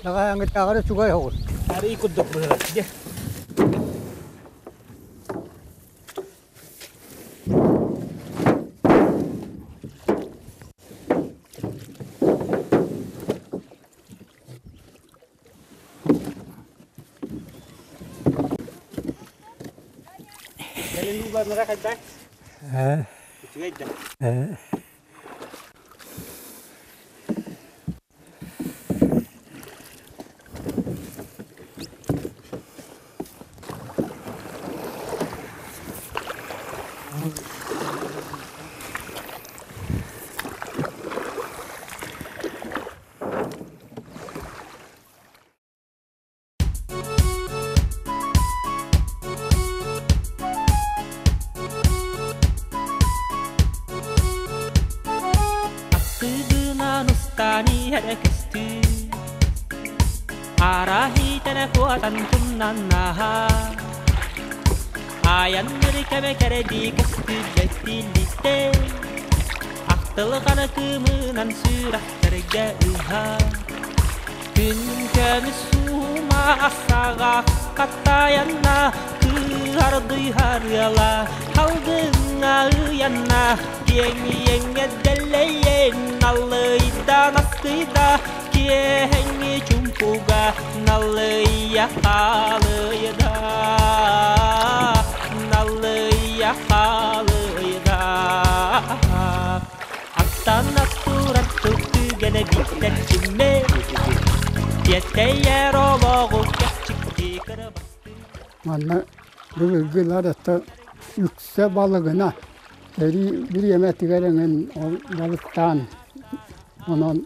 Наҕаһаҥҥытааҕар үчүгэй оҕус. Арыы курдук быһыылаах дьэ. Кэлин ууланара хайдах? Үчүгэй да. Аттыгынан устан иһэрэ көстүү Араһиитэрэ куотан тумнан наһаа Айанныр кэмэ кэрэдии көстүүбэт билиттэ Ахтылҕаны кыымынан сүрэхтэргэ ыһа Күн көмүс суума саҕа хаттайанна Кыһардый харыала халгыҥҥа ыйанна Киэҥ иэҥҥэ дэллэйэн наллыйда наскыйда Киэһэҥҥи чумпуга наллыйа хаалыйда Наллыйа хаалыйда Аттана турар түгэнэ биттэр кимме Тиэтэйэр олоҕу кэччикти кырабастыы Манна былыргылар это үксэ балыгына сэрии бириэмэтигэр эҥин ол балыктаан онон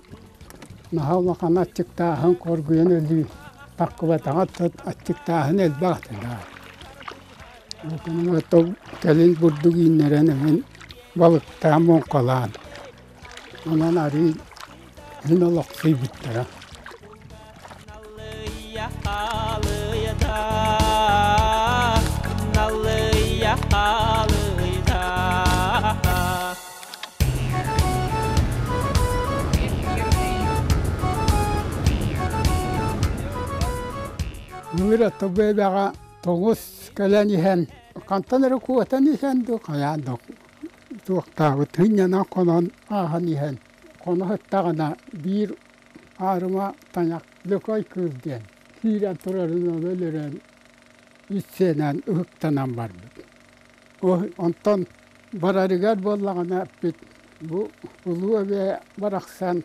наһаа улахан аччыктааһын хоргуйан өлүү таххыбатаҕа аччыктааһын элбэх этэ кэлин бурдук ииннэрэн эҥин балыктаан муҥхалаан онон арыый мин олохсуйбуттара. Былыр тобуэбэҕэ тоҕус кэлэн иһэн хантан эрэ куотан иһэн дуу хайаан да туохтаабыт сынньанан хонон ааһан иһэн хоно сыттаҕына биир аарыма тайах лөкөй кыыл диэн киирэн турарын өлөрөн исчиэнэн ыһыктанан барбыт. Онтон барарыгар буоллаҕына эппит бу улуу эбээ барахсан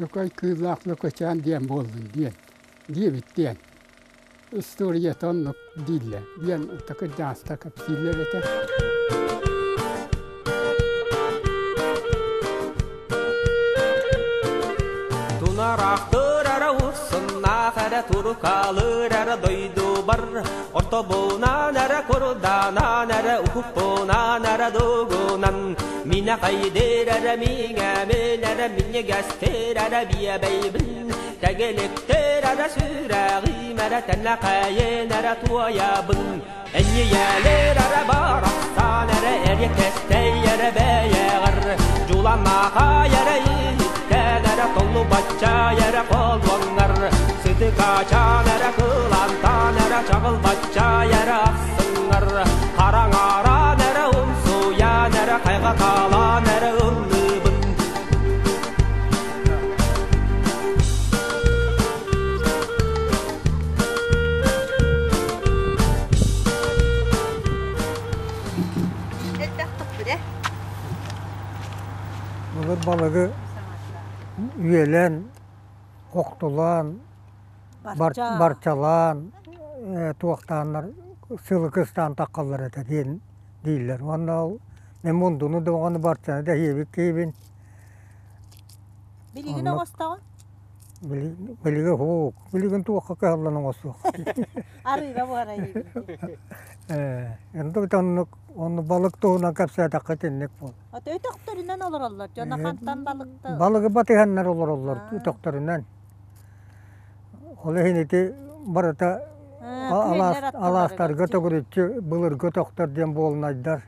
лөкөй кыыллаах лөкөчөөн диэн буоллун диэн диэбит диэн Историята оннук дииллэр диэн кырдьаҕастар кэпсииллэр этэ. Тунараахтыр эрэ урсуннаах эрэ турукалыыр эрэ дойдубар Ортобунан эрэ курдаанан эрэ уһукпунан эрэ дугунан. Минэ хайдыр эрэ миҥэмин эрэ минньигэстир эрэ биэбэйбин Тэгэликтир эрэ сүрэҕим эрэ тэннэхэйин эрэ туойабын Энньийэлир эрэ барахсан эрэ эриэккэстэй эрэ бэйэҕэр Дьуланнаахай эрэ иһиттэн эрэ толлубаччай эрэ холуоҥҥар Сытыкачаан эрэ кылантан эрэ чаҕылбаччай эрэ ахсыҥҥар Хараҥаран эрэ умсуйан эрэ хайҕаталаан эрэ ыллыыбын. Элбэх туппут Былыр балыгы үөлэн, охтулаан, барчалаан, туохтааннар сылы кыстаан таххаллар этэ диэн дииллэр. Уонна ол мен мундуну да оҕону барчаны да иһиэбит киһибин. Билигин оҥостоҕун? Билиги һуук. Билигин туохха кыһаллан оҥостуох. Арыыга буһара иһибин. Оннук оннук онну балык туһунан кэпсээтэххэ итинник буол. Ото өтөхтөрүнэн олороллор. Дьоно хантан балыкта? Балыгы батыһаннар олороллор өтөхтөрүнэн. Ол иһин ити барыта алаастарга төгүрүччү былыргы өтөхтөр диэн буолунайдар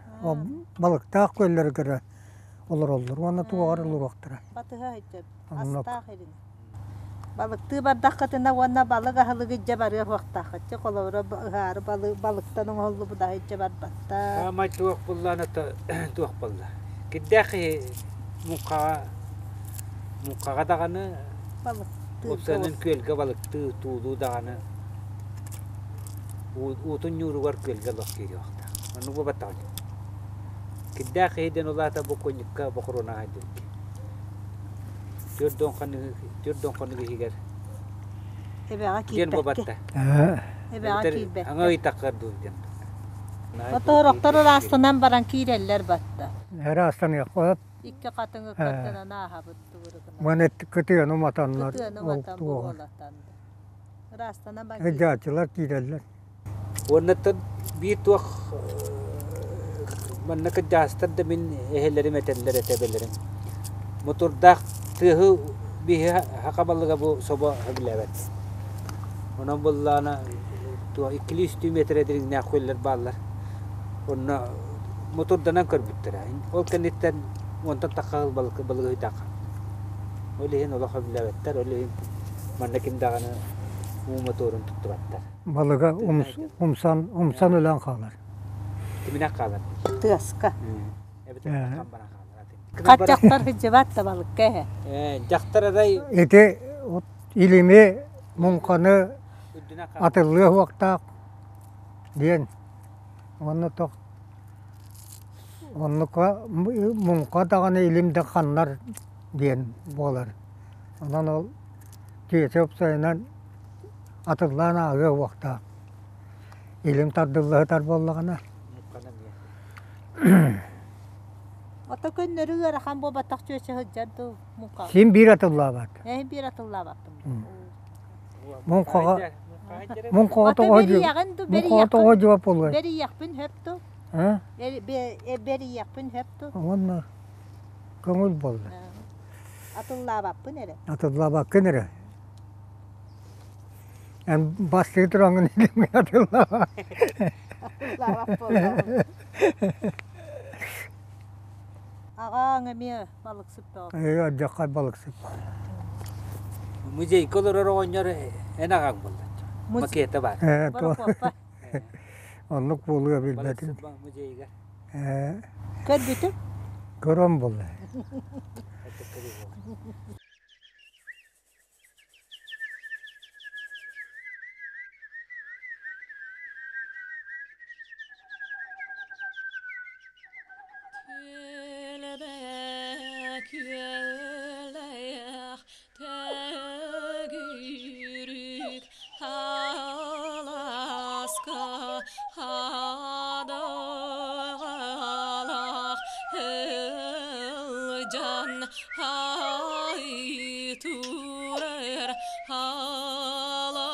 балыктаах күөллэригэр олороллор уонна туоҕар олоруохтара. Батыһа сылдьар астаах ирин. Балыктыы бардаххытына уонна балык аһылыгы илдьэ барыа суохтааххыт. Холобура ыһаары балыктан оҥоһуллубут аһы илдьэ барбаттар. Саамай туох буллаана туох буолла. Кирдээх киһи муҥхаҕа муҥхаҕа даҕаны уопсайынан күөлгэ балыктыы туулуу даҕаны уутун ньууругар күөлгэ олох киириэхтээх. Оннук буолбатаҕын. Кирдээх киһи диэн улаата бокуонньукка бохоруона аһайдыбыт. 40 хонук иһигэр Эбэҕэ диэн киирбэккэ. буолбатта. Эбэҕэ киирбэккэ. Аҥа ыйтаххар дуу диэн. Оторохтор ыраастанан баран киирэллэр батта. Ыраастаныахпыт. Икки хатыҥы кыртынан ааһабыт тугурукунан. Маны кытыаны уматаннар Кытыаны ол уматан туоҕар. буруолатаннар. Ыраастанан баран Ыдьааччылар киирэллэр. Уоннаттан биир туох манна кырдьаҕастар да мин эһэлэрим этэллэр этэ эбэлэрим. Мотурдаах тыаһы биһи саха балыга бу собо сөбүлээбэт. Онон буоллаҕына туох иккилии-үстүү миэтэрэ дириҥнээх күөллэр бааллар. Онно мотурданан көрбүттэрэ. Ол кэнниттэн онтон тахха балыгы ыйдаахха. Ол иһин олох сөбүлээбэттэр, ол иһин манна ким даҕаны уу мотуорун туттубаттар. Балыга умсан, умсан өлөн хаалар. Киминэх хаалар? Тыаска. Эбэтэр баран хаалар. Хат дьахтар сылдьыбат да балыкка эһэ. Дьахтар арай Ити илими муҥханы атыллыа уохтаах диэн уонна тох оннука муҥха даҕаны илим да ханнар диэн буолар. Онон ол дьиэтэ уопсайынан атыллаан ааҕыа уохтаах. Илим тардылла сытар буоллаҕына. Ото көннөрү ыарахан буолбатах чүөчэ сылдьар дуу муҥха? Син биир атыллаабат. Эһин биир атыллаабаппын. Муҥхаҕа муҥхаҕа тоҕо муҥхаҕа тоҕо дьуоп буолуой? Бэрийэхпин хөп ту. Бэрийэхпин хөп ту. Уонна көҥүл буолла. Атыллаабаппын эрэ. Атыллаабаккын эрэ. Эн бастыы тураҥҥын илимҥин атыллаабат. Атыллаабат буоллаҕым. Аҕаҥ эмиэ балыксыт бөҕө. Ээ, алдьархай балыксыт. Музейга олорор оҕонньор эн аҕаҥ буолла. Макета баар. Ээ, Борокуоппа. Оннук буолуо билбэтим. Балыксыт музейга. Ээ, Көрбүтүм. көрөн буолла. Күөлээх төгүрүк алааска хадыгалаах ылдьан ай турар аладьоруаппын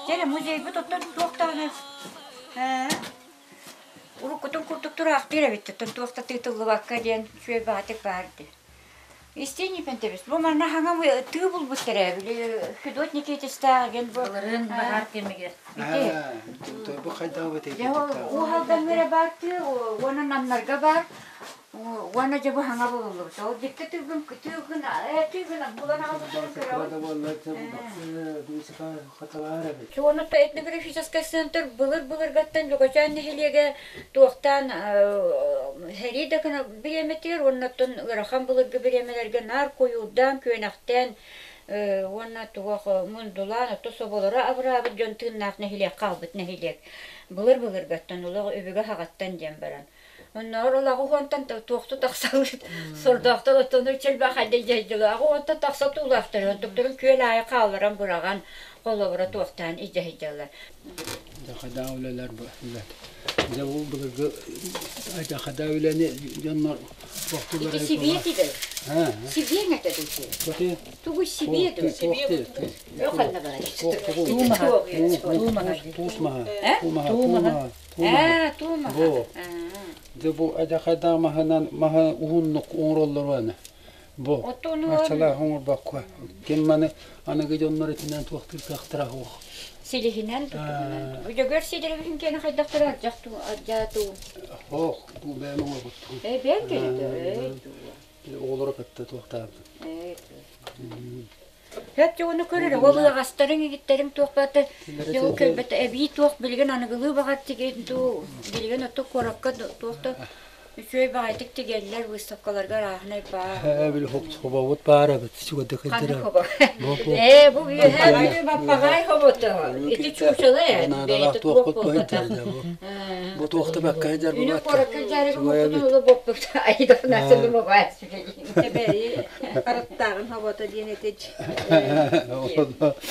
Дьэ, музейбыт оттон туох даҕаны Уруккутун курдук тураахтыыр эбит, оттон туох да тыытыллыбакка диэн үчүгэй баҕатык баар дии. Истиний Пентебис, бу манна хаҥа тыы булбуттар ээ, били Федот Никитичтээх диэн бу Былырыын баһаар кэмигэр. Ити. Бу хайдах эбитий? Дьэ ол Уһалдаҥҥа баар тыы, уонна Намнарга баар. Уонна дьэ бу хаҥа булуллубут. Ол дьикти тыгын тыгын тыгын булан аҕалбыттарын көрөҕүн. Суонутта этнографическай центр былыр-былыргаттан Лөкөчөөн нэһилиэгэ туохтаан сэрии да бириэмэтигэр уонна оттон ыарахан былыргы бириэмэлэргэ наар куйуурдаан, күөнэхтээн уонна туох мундулаан, ото соболоро абыраабыт дьон тыыннаах нэһилиэк хаалбыт нэһилиэк. Былыр-былыргаттан олох өбүгэ саҕаттан диэн баран. Оннооҕор ол аҕыс уонтан туохту тахсалыыт сордоохтор оттону чэлбэх хайда аҕыс уонтан тахса туулаахтар онтукторун күөл аайы хаалларан быраҕан холобура туохтаан илдьэ сылдьаллар. Дьахадаа үлэлэр бу Дьэ бу былыргы дьахадаа үлэни дьоннор Ити сибиэ тигэр. Сибиэҥ этэ дуу Тугу сибиэ дуу? Ханна барар? Туумаһа. Туумаһа. Туусмаһа. Туумаһа. Ээ, туумаһа. Бу. Дьэ бу адьахайдаах маһынан маһы уһуннук оҥороллор аны. Бу. Аччалаах оҥорбокко. Ким маны аныгы дьоннор итинэн туохтуур кыахтара суох. Силиһинэн тутуһунан. Дьөгөр Сидоровичын киэнэ хайдахтара ардьах туу ардьаа туу. Ох, бу бэйэм оҥорбуттум. Ээ, бэйэм кэлитэ. Ээ, туу. Оҕолоро кытта туохтаабыт. Ээ, туу. Сөп дьэ ону көрөр ол ыаҕастарыҥ игиттэриҥ туох баата дьэ ол кэлбэтэ эбии туох билигин аныгылыы баҕар тигин дуу билигин ото куоракка туох да үчүгэй баҕайытык тигэллэр выставкаларга арааһынай баар. Ээ били хобобут баар эбит чугадык Ханнык хобо? Ээ бу үөһээ Бүлүү баппаҕай хобото. Ити чуучала ээ. Бэйэтэ туох буолбатах. Бу туохта бакка дьар Үнү куоракка дьарыгы муккутун улу боппут айдахнасыны мобаа Эбэри арыттааҕын хобото диэн этич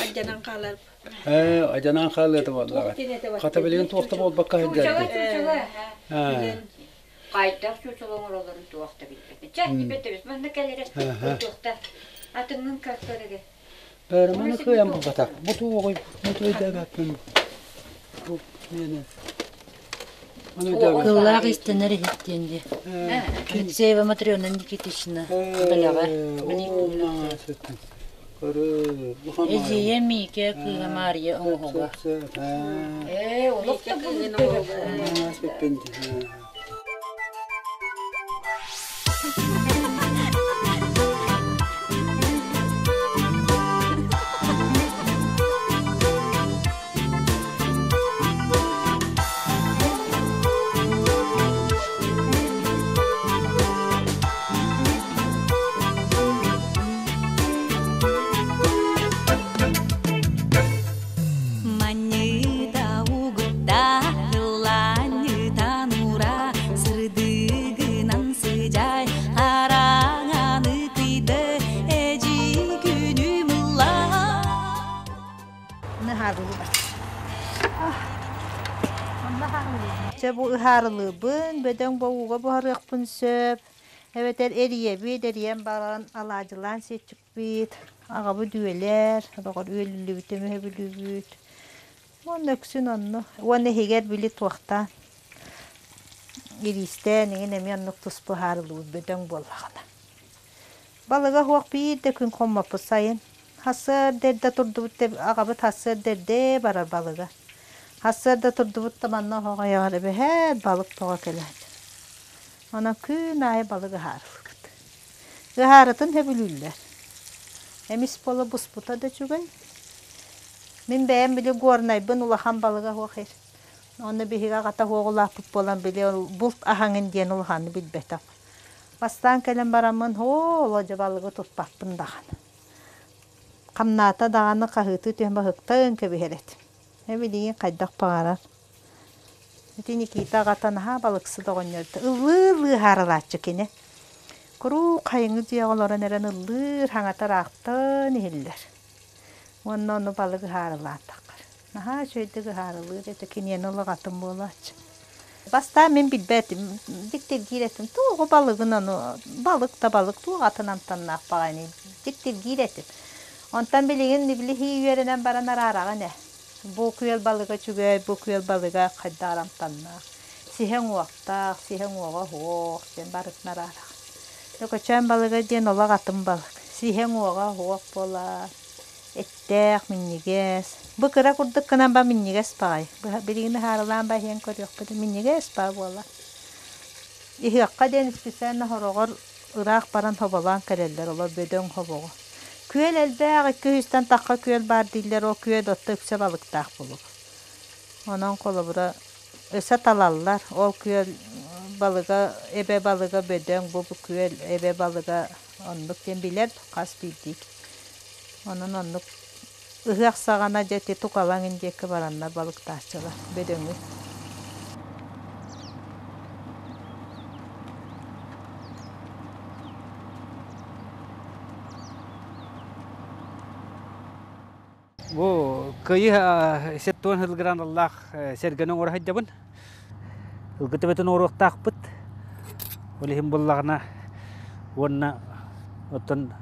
Адьанан хаалар. Ээ, адьанан хаалыата буоллаҕа. Хата билигин туохта буолбакка Чуучала, сылдьар. чуучала. Хайдах чуучала оҥороллорун туох да билбэт. Чэ, ибэтэбит манна кэлэрэ туохта атыҥҥын көрөргө. Бэриманы кыайан булбатах. Бу туоҕуй, бу өйдөөбөппүн. Бу миэнэ. Кыллаах истэнэр иһиттиэн дии. Алексеева Матрена Никитична бэлэҕэ. Эдьиийэ Миикэ кыыһа Маарыйа оҥоһуга. Ээ, олох да Манньыта угутта ыллаанньыта нура сырдыгынан сыдьай хараҥаны кыйды эдьиий күнүм ылла Чэ бу ыһаарылыыбын, бөдөҥ бобууга буһарыахпын сөп. Эбэтэр эрийэбит, эрийэн баран алаадьылаан сиэччикпит, аҕабыт үөлэр, сороҕор үөлүллүбүтүн үһэбүлүүбүт. Уонна үксүн онно. Уонна иһигэр били туохтаан ириистээн иҥин эмиэ оннук туспа ыһаарылыыбыт бөдөҥ буоллаҕына. Балыга суох биир да күн хоммоппут сайын. Сарсыарда эрдэ турдубут да аҕабыт сарсыарда эрдэ барар балыга. Сарсыарда турдубут да манна оһох айаҕар эбэһээт балык тоҕо кэлээт. Онон күн аайы балык ыһаарылыыбыт. Ыһаарытын сөбүлүүллэр. Эмис буола буспута да үчүгэй. Мин бэйэм били Горнайбын улахан балыга суох ир. Онно биһиги аҕата суох улааппыт буолан били булт аһаҥын диэн улаханны билбэтэх. Бастаан кэлэн бараммын, оо, олодьа балыгы туппаппын даҕаны. Хамнаата даҕаны хаһыытыы түһэн баһыктаан кэбиһэр этим. Ээ билигин хайдах баҕарар. Ити Никита аҕата наһаа балыксыт оҕонньор этэ. Ыллыы-ыллыы ыһаарылааччы кини. Куруук хайыҥы дьиэҕэ олорон эрэн ыллыыр, хаҥата ыраахтан иһиллэр. Уонна ону балык ыһаарылаатаххар. Наһаа үчүгэйдик ыһаарылыыр этэ, киниэнэ улаҕатын буолааччы. Бастаан мин билбэтим, дьиктиргиир этим. Туоҕу балыгын ону, балык да балык, туох атын амтаннаах баҕайыный, дьиктиргиир этим. Онтон билигин били үөрэнэн баран араараҕын ээ. Бу күөл балыга үчүгэй, бу күөл балыга хайдах амтаннаах. Сиһэ уҥуохтаах, сиһэ уҥуоҕа суох диэн барытын араараҕын. Лөкөчөөн балыга диэн олох атын балык. Сиһэ уҥуоҕа суох буолар, эттээх, минньигэс. Бу кыра курдук гынан ба минньигэс баҕайы. Билигин ыһаарылаан ба иһэн көрүөхпүт минньигэс баа буолар. Иһиэххэ диэн специально хороҕор ыраах баран хоболоон кэлэллэр, олор бөдөҥ хобоҕо. Күөл элбэх, 200-тэн тахха күөл баар дииллэр, ол күөл отто үксэ балыктаах булук. Онон холобура өссө талаллар, ол күөл балыга, эбэ балыга бөдөҥ, бу күөл эбэ балыга оннук диэн билэр хас биирдии. Онон оннук ыһыах саҕана дьэ ити тукалаҥ диэки бараннар балыктааччылар бөдөҥү. Бу кыайыы сеттуон сылгыраналлаах сэргэни оҥоро сылдьабын. Ылгы төбөтүн оҥоруохтаахпыт. Ол иһин буллаҕына уонна оттон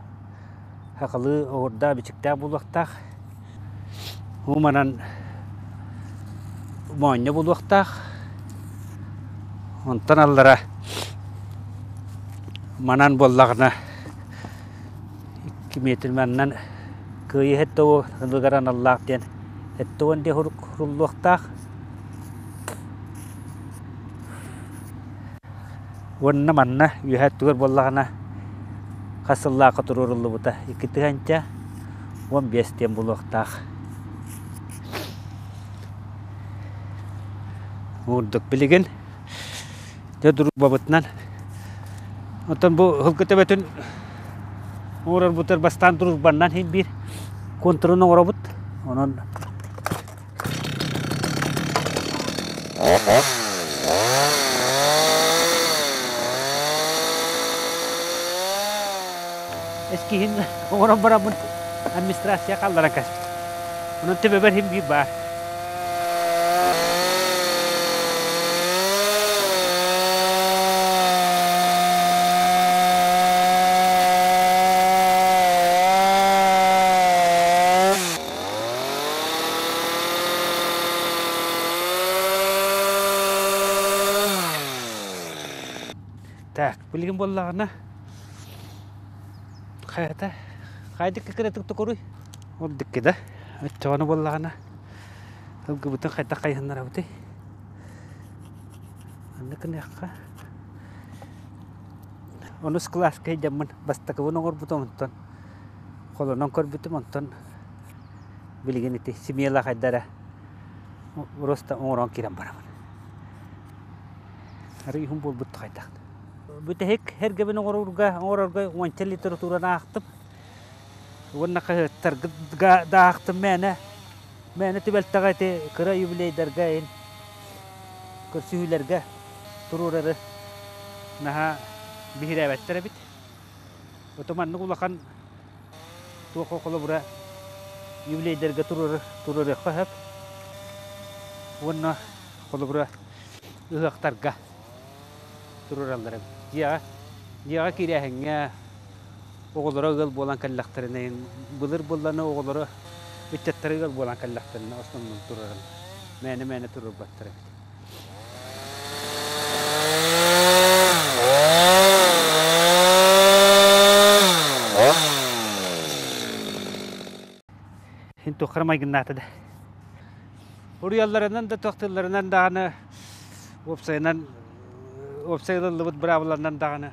сахалыы оһуордаах бичиктээх буолуохтаах. Уу манан моонньо буолуохтаах. Онтон аллара манан буоллаҕына 2 метр манан кыайыы сэттэ ылыгар аналлаах диэн 70 диэн суруллуохтаах. Уонна манна үөһэ өттүгэр буоллаҕына хас сыллаахха туруоруллубута 2 015 диэн буолуохтаах. Уурдук билигин дьэ дружбабытынан оттон бу һылгы төбөтүн уурарбытыгар бастаан дружбаннан иһин биир контурун оҥоробут. Онон эскиһин оҥорон бараммын администрация хаалларан кэспит. Онон төбөбөр иһин биир баар. Так, билигин буоллаҕына хайата хайдык кыратык токуруй ордукки да оччоҕону буоллаҕына ылгыбытын хайдах хайыһыннарабытый маннык гыныахха онус кылааска сылдьаммын бастакыбын оҥорбутум онтон холонон көрбүтүм онтон билигин ити смело хайдара просто оҥорон киирэн барабын арый уһун буолбут хайдах бүтэһик эргэбин оҥорорго оҥорорго уонча литератураны аахтым уонна хаһыаттарга да аахтым мээнэ мээнэ түбэлтэҕэ ити кыра юбилейдарга ин көрсүһүүлэргэ туруорары наһаа биһирээбэттэр эбит Ото маннык улахан туох холобура юбилейдэргэ туруорар туруоруохха сөп уонна холобура ыһыахтарга туруораллар эбит. Дьиэҕэ дьиэҕэ киирээһиҥҥэ оҕолоро ыал буолан кэллэхтэринэ былыр буоллана оҕолоро ыччаттара ыал буолан кэллэхтэринэ основном туруораллар. Мээнэ-мээнэ туруорбаттар эбит. Син туоххара майгыннаата да. Уруйалларынан да тохтулларынан даҕаны уопсайынан уопсай ылыллыбыт быраабыланан даҕаны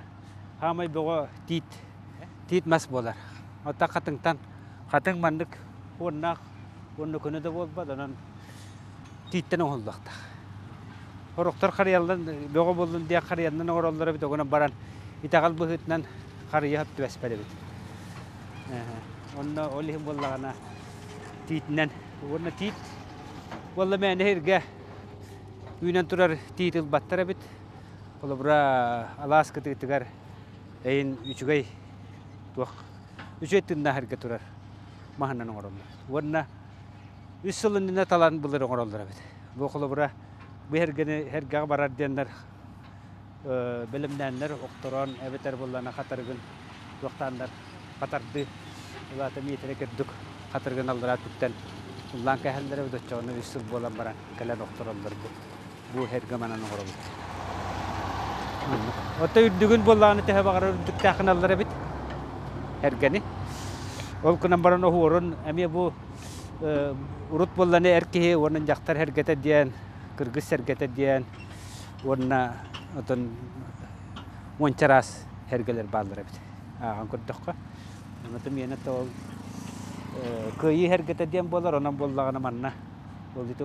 хаамай бөҕө тиит тиит мас буолар. Оттон хатыҥтан хатыҥ маннык уоннаах уонна көнө да буолбат онон тииттэн оҥоһуллуохтаах. Сорохтор харыйаллан бөҕө буоллун диэн харыйаннан оҥороллор эбит, огонон баран итэҕэл быһыытынан харыйа түбэспэт эбит. Онно ол иһин буоллаҕына тиитинэн уонна тиит буолла мээнэ сиргэ үүнэн турар тиит ылбаттар эбит. Холобура алаас кытыытыгар эйин үчүгэй туох үчүгэй тыыннаах сиргэ турар маһынан оҥороллор. Уонна үс сыл иннинэ талан былыр оҥороллор эбит. Бу холобура бу эргэни эргэҕэ барар диэннэр бэлэмнээннэр охторон эбэтэр буоллаҕына хатырыгын туохтааннар хатардыы улаата миэтэрэ курдук хатырыгын аллараа түптэн ыллаан кэһэллэр эбит оччоҕуна үс сыл буолан баран кэлэн охтороллор бу. Бу эргэ манан оҥоробут. Оттон үрдүгүн буоллаҕына төһө баҕарар үрдүктээх гыналлар эбит эргэни. Ол гынан баран оһуорун эмиэ бу урут буолланы эр киһи уонна дьахтар эргэтэ диэн, кыргыз сэргэтэ диэн уонна отон уонча араас эргэлэр бааллар эбит. Ааҕан көрдөххө. Онон миэнэ ол кыайыы эргэтэ диэн буолар, онон буоллаҕына манна Ол ити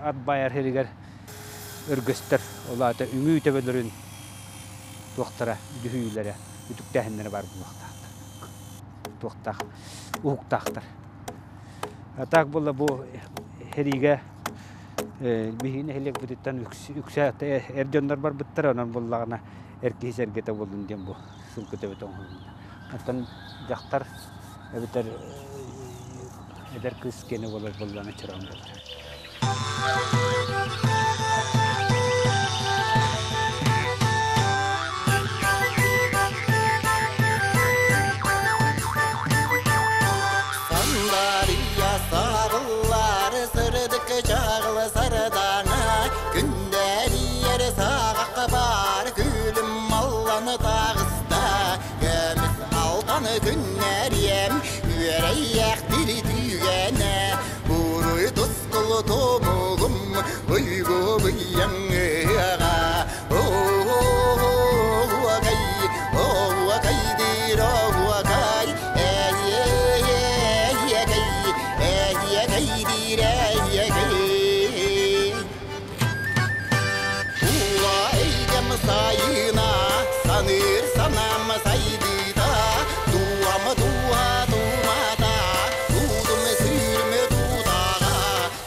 ат баайар сиригэр өргөстөр, ол аата үҥүү төбөлөрүн туохтара, дьүһүйүүлэрэ, үтүктээһиннэрэ баар буолуохтаахтар. Туохтаах, уһуктаахтар. А так буолла бу сэриигэ биһиги нэһилиэкпититтэн үксэ эр дьоннор барбыттар, онон буоллаҕына эр киһи сэргэтэ буоллун диэн бу сылгы төбөтө оҥоһулунна. Оттон дьахтар эбэтэр эдэр кыыс киэнэ буолар буоллаҕына чороон буолар. Сандария сарыллар сырдык чаҕыл сардаҥа күндэрийэр саҕахха баар күлүм малланы таҕыста Көмүс алтан күннэриэм үөрэйэх тиритүүгэнэ Буруй тускул тумулум уйгу быйаҥыаҕа Оуокай, оуокай диир оуокай Эйиэйиэйиэкэй, эйиэкэй диир эйиэкэй Тула эйгэм сайына, саныыр санаам сайдыыта, Дуам дуа думата, туудум сүүрүм тутаҕа,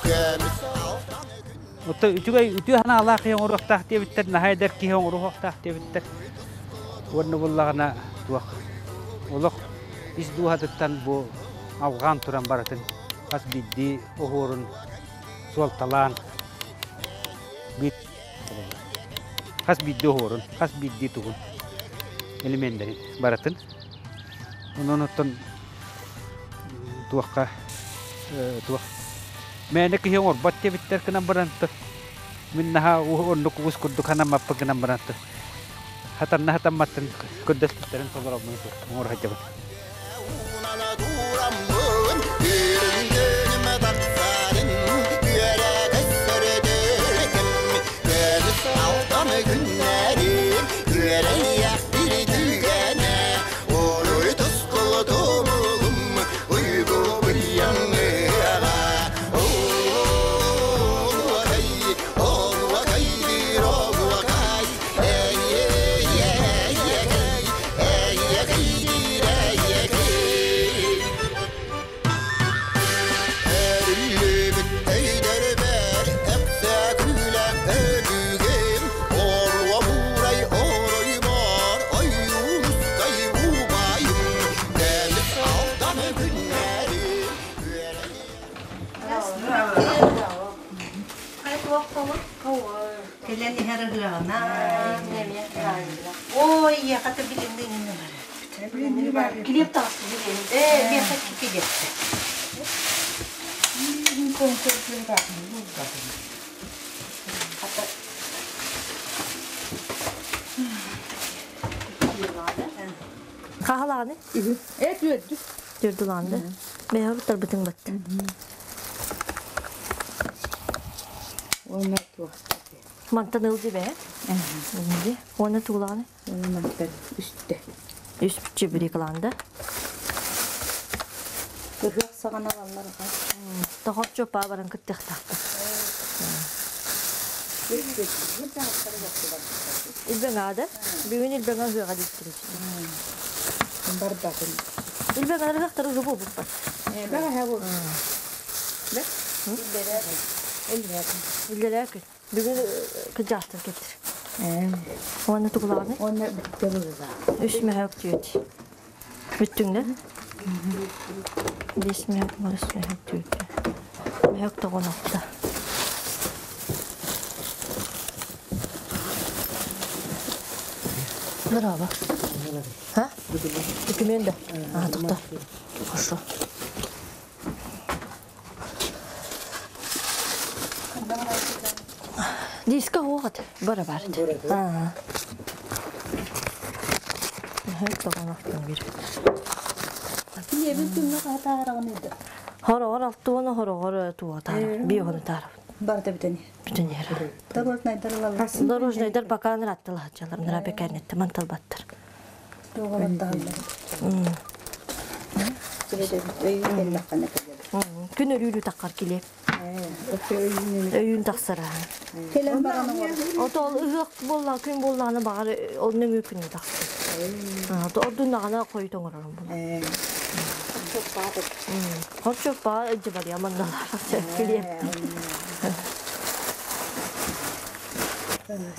Көмүс алтан күн Оттон үчүгэй үтүө санаалаах киһи оҥоруохтаах диэбиттэр, наһаа эдэр киһи оҥоруохтаах диэбиттэр. Уонна буллаҕына туох олох ис дууһатыттан бу алҕаан туран барытын хас биирдии оһуорун суолталаан хас биирдии оһуорун, хас биирдии тугун элеменнэрин барытын. Онон оттон туохха туох мээнэ киһи оҥорбот диэбиттэр гынан баран мин наһаа оннук уус курдук санаммаппын гынан баран хатанна хатамматтан көрдөспүттэрин толороммун оҥоро сылдьабын. Кэлэн иһэр ыһыаҕына. Ой, хата билиҥҥи бар. Килиэп таҕыста билиҥ. Ээ, миэхэ килиэптэ. Хаһалааны? Э, түөрдү. Түөрдүлаанды. Бэйэ бутарбытың батты. Уонна туох. Мантан ылдьы бэйэ. Ылдьы. Уонна туулааны? Уонна мантан үстэ. Үс чүбүрик ылаанды. Ыһыах саҕана алаллар аха. Тоҕор чуоппаа баран кыттыахтаахпыт. Илбэҥ аада. Бүгүн илбэҥ ыһыаҕа диттирич. Барбатын. Илбэҥ ыһыахтары ыһы буолбуппат. Бэҕэһээ буолбут. Иллэрээ күн. Бүгүн кыдьаастар кэлтир. Уонна тугулааны? Уонна бүттэ быһыылаах. Үс мөһөөк түөт. Бүттүҥнэ? Бес мөһөөк, үс мөһөөк түөт. Мөһөөк тоҕон алта. Браво. А? Документ да? А, тоқта. Хорошо. Диска хуохат бара бар. Аа. Килиэбин күҥҥэ хаһатаараҕын ыйда. Хороҕор алтуона хороҕор туотаар. Биохону таарабыт. Барыта бүтэн. Бүтэн иһэр. Дорожнайдар ылаллар. Дорожнайдар бакаан ыраттылаһаччалар. Нара бекәрнетте манталбаттар. Күн өрүүрү таххар килиэп. Өйүүн тахсара. Кэлэн баран Ото ол ыһыах буолла күн буоллаҕына баҕар ол нөҥүө күнү тахсар. Ордуннаҕына хойут оҥорорум була. Хорчоппаа ыдьыбарыйа манналар килиэп.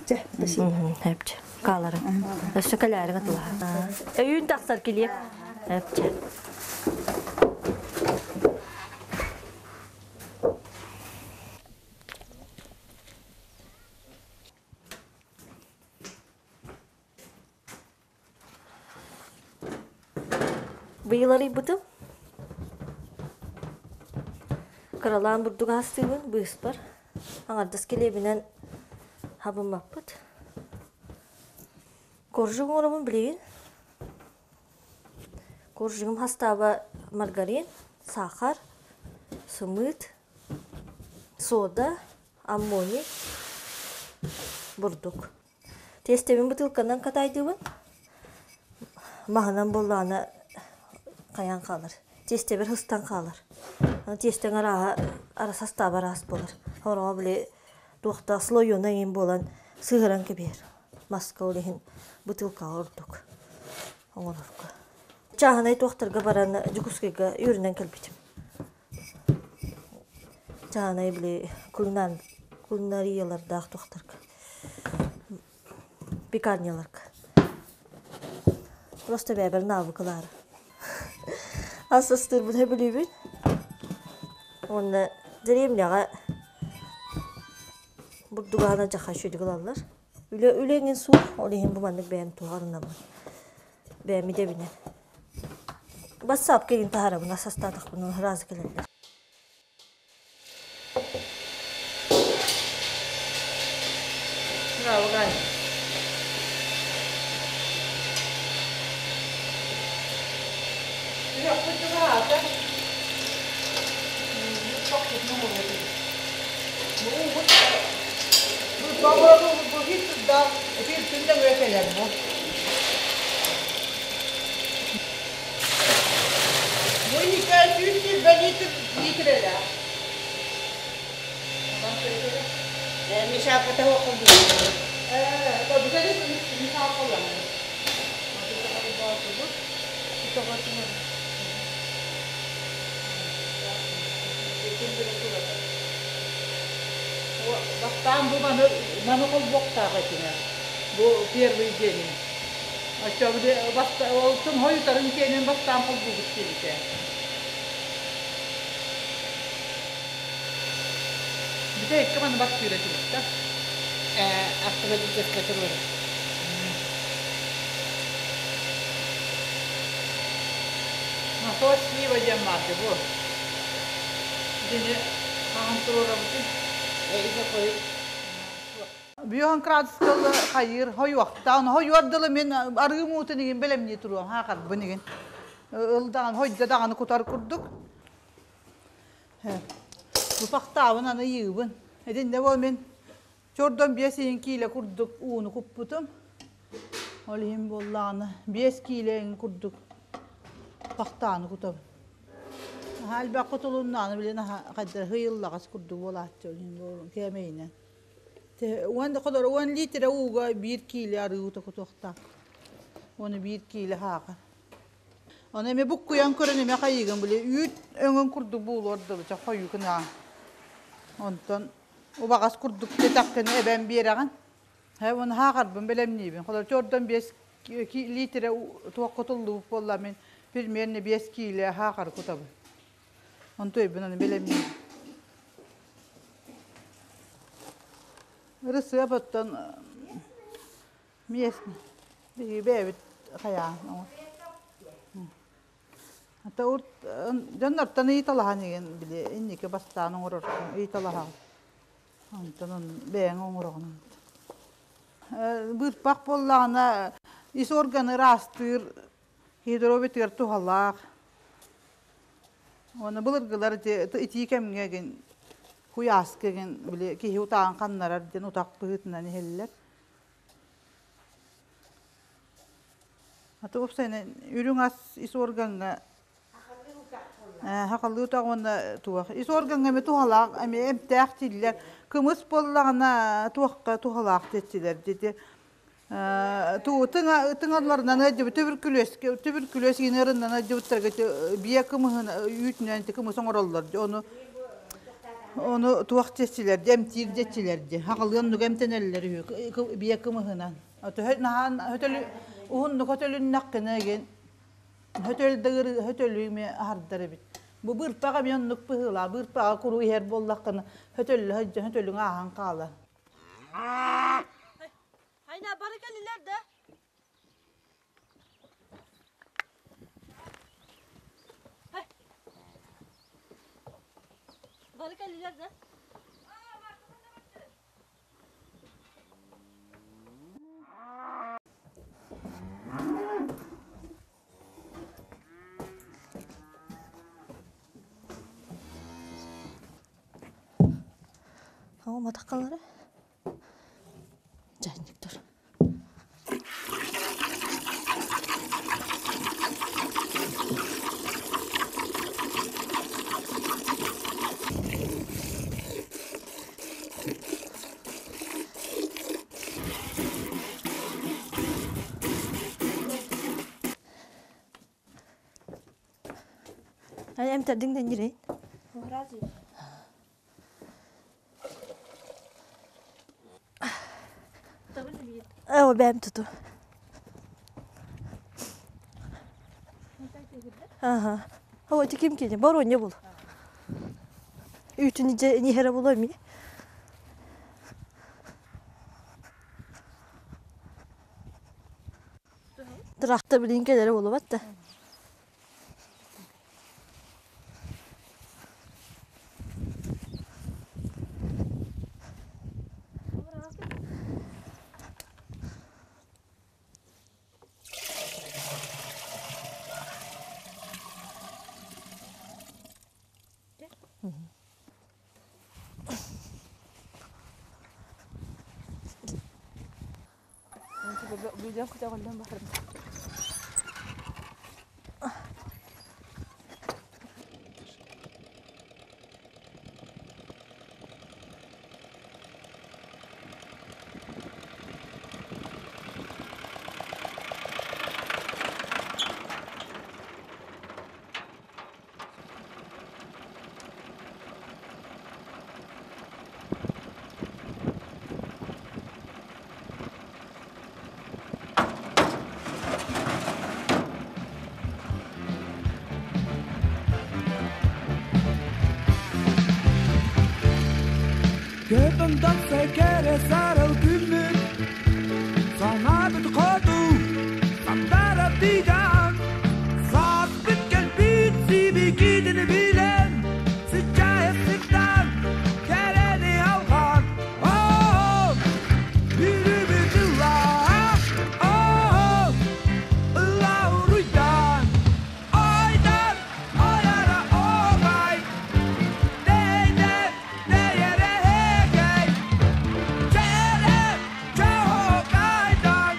Чэ, спасибо. Хэпчэ. Каалары. Өссө кэлээриҥ атылаһа. Өйүүн тахсар килиэп. Эпчэ. Быйыл арыйбытым. Кыралаан бурдук аастыыбын быыспар. Аҥардас килиэбинэн хабыммаппыт. Коржик оҥоробун билигин. Коржигым хастааба маргарин, сахар, сымыыт, сода, аммоний, бурдук. Тиэстэбин бытыылканан катаайдыыбын. Маһынан буоллаҕына хайаан хаалар. Тиэстэбэр сыстан хаалар. Тиэстэҥ арааһа састааба араас буолар. Хороҕо били туохта слоёнай эҥин буолан сыһыран кэбиһэр. Маска ол иһин бытыылкаҕа ордук оҥорорго. Чааһынай туохтарга баран Дьокуускайга үөрэнэн кэлбитим. Чааһынай били кулинариялардаах туохтарга пекарняларга. Просто бэйэбэр наабыкылаары. Ас астыырбын сөбүлүүбүн. Уонна деревняҕа бурдугаана дьаха үчүгэй ылаллар. Үлэ үлэ эҥин суох, ол иһин бу маннык бэйэм туһарынабын. Бэйэм идэбинэн. Бассаапка игин таһаарабын, ас астаатахпына сразу кэлэллэр. Браво, Галя. Бастаан бу маны маны холбуохтаах этиҥэ. Бу первый день. Оччо олтун хойутарын киэнин бастаан холбуубут диэбитэ. Бүтэ икки маны бастыыра этибит Автоматическая туруора. Насос слива диэн баарды бу. Итини хаһан туруорабытый? Бүөһүн градус хайыыр хойуохтаан хойуор дылы мин арыы муутун игин бэлэмнии туруом хаахарбын игин ылдаҕан хойдо даҕаны кутар курдук бупахтаабын аны ыйыыбын итиннэ бу мин чордон биэс иин киилэ курдук ууну куппутум ол иһин буоллаҕына биэс киилэ курдук пахтааны кутабын наһаа элбэх кутулуннааны били наһаа хайдах ыйыллаҕас курдук буолааччы ол иһин кээмэйинэн Уон холор уон литрэ ууга биир киилэ арыы уута кутуохтаах. Уону биир киилэ хаакар. Ону эми буккуйан көрөн эме хайыгын били үүт өҥөн курдук буолуор дылы ча хойуу гына. Онтон убаҕас курдук тэтэххини эбэн биэрэҕин. Һэ уон хаакарбын бэлэмниибин. Холор чордон биэс литрэ туох кутуллубут буолла мин примерно биэс киилэ хаакары кутабын. Онтуйбун аны бэлэмниибин. Ырысыап оттон местный. Биһиги бэйэбит хайаан Ата урт дьоннортон ыйыталаһан игин били инники бастаан оҥороркун ыйыталаһаҕын. Онтон бэйэҥ оҥороҕун. Быырпах буоллаҕына ис органы ыраастыыр гидробитыгар туһалаах. Уонна былыргылар итии кэмҥэ гин куйааска гин били киһи утаҕын ханнарар диэн утах быһыытынан иһэллэр. Аты уопсайынан үрүҥ ас ис органҥа хахалыы утах уонна туох ис органҥа эмиэ туһалаах эмиэ эмтээх дииллэр. Кымыс буоллаҕына туохха туһалаах диэччилэр дити тыҥаларынан ыалдьыбыт түбүркүлүөскэ түбүркүлүөс иҥэринэн ыалдьыбыттарга биэ кымыһын үүтүнэн кымыс оҥороллор ону ону туох диэччилэр эмтиир диэччилэр дии хаҕылыы оннук эмтэнэллэр үһү биэ кымыһынан наһаан хөтөлү уһуннук хөтөлүннэххинэ игин хөтөл да хөтөлү эмиэ аһардар эбит бу быырпах эмиэ оннук быһыылаах быырпаҕа куруу иһэр буоллаххына хөтөллө сылдьан хөтөлүҥ ааһан хаалар. Хайна бары кэллилэр да? Бары кэллилэр да? О, матакалары. Чайниктар. Эмтэрдиҥ да ньирэй. Оо, бэйэм туту. Ага. Оо, ити ким кини? Боруонньа бул. Үүтүн иһэрэ буолуо эмиэ. Трактор билин кэлэрэ буолубат да. Көтөн тахса кэрэ сарыл күммүт Санаабыт хоту сандара тыган Сааспыт кэлбит сибикитин билэн Сыччаайа сыттан кэрэни алҕаан Оо, бүрүбүт ыллаа Оо, ыллаа уруйдаан Ойдан, ойара оҕай Дэйдэ, дэйэрэ эгэй Чэрэ, чоһокайдан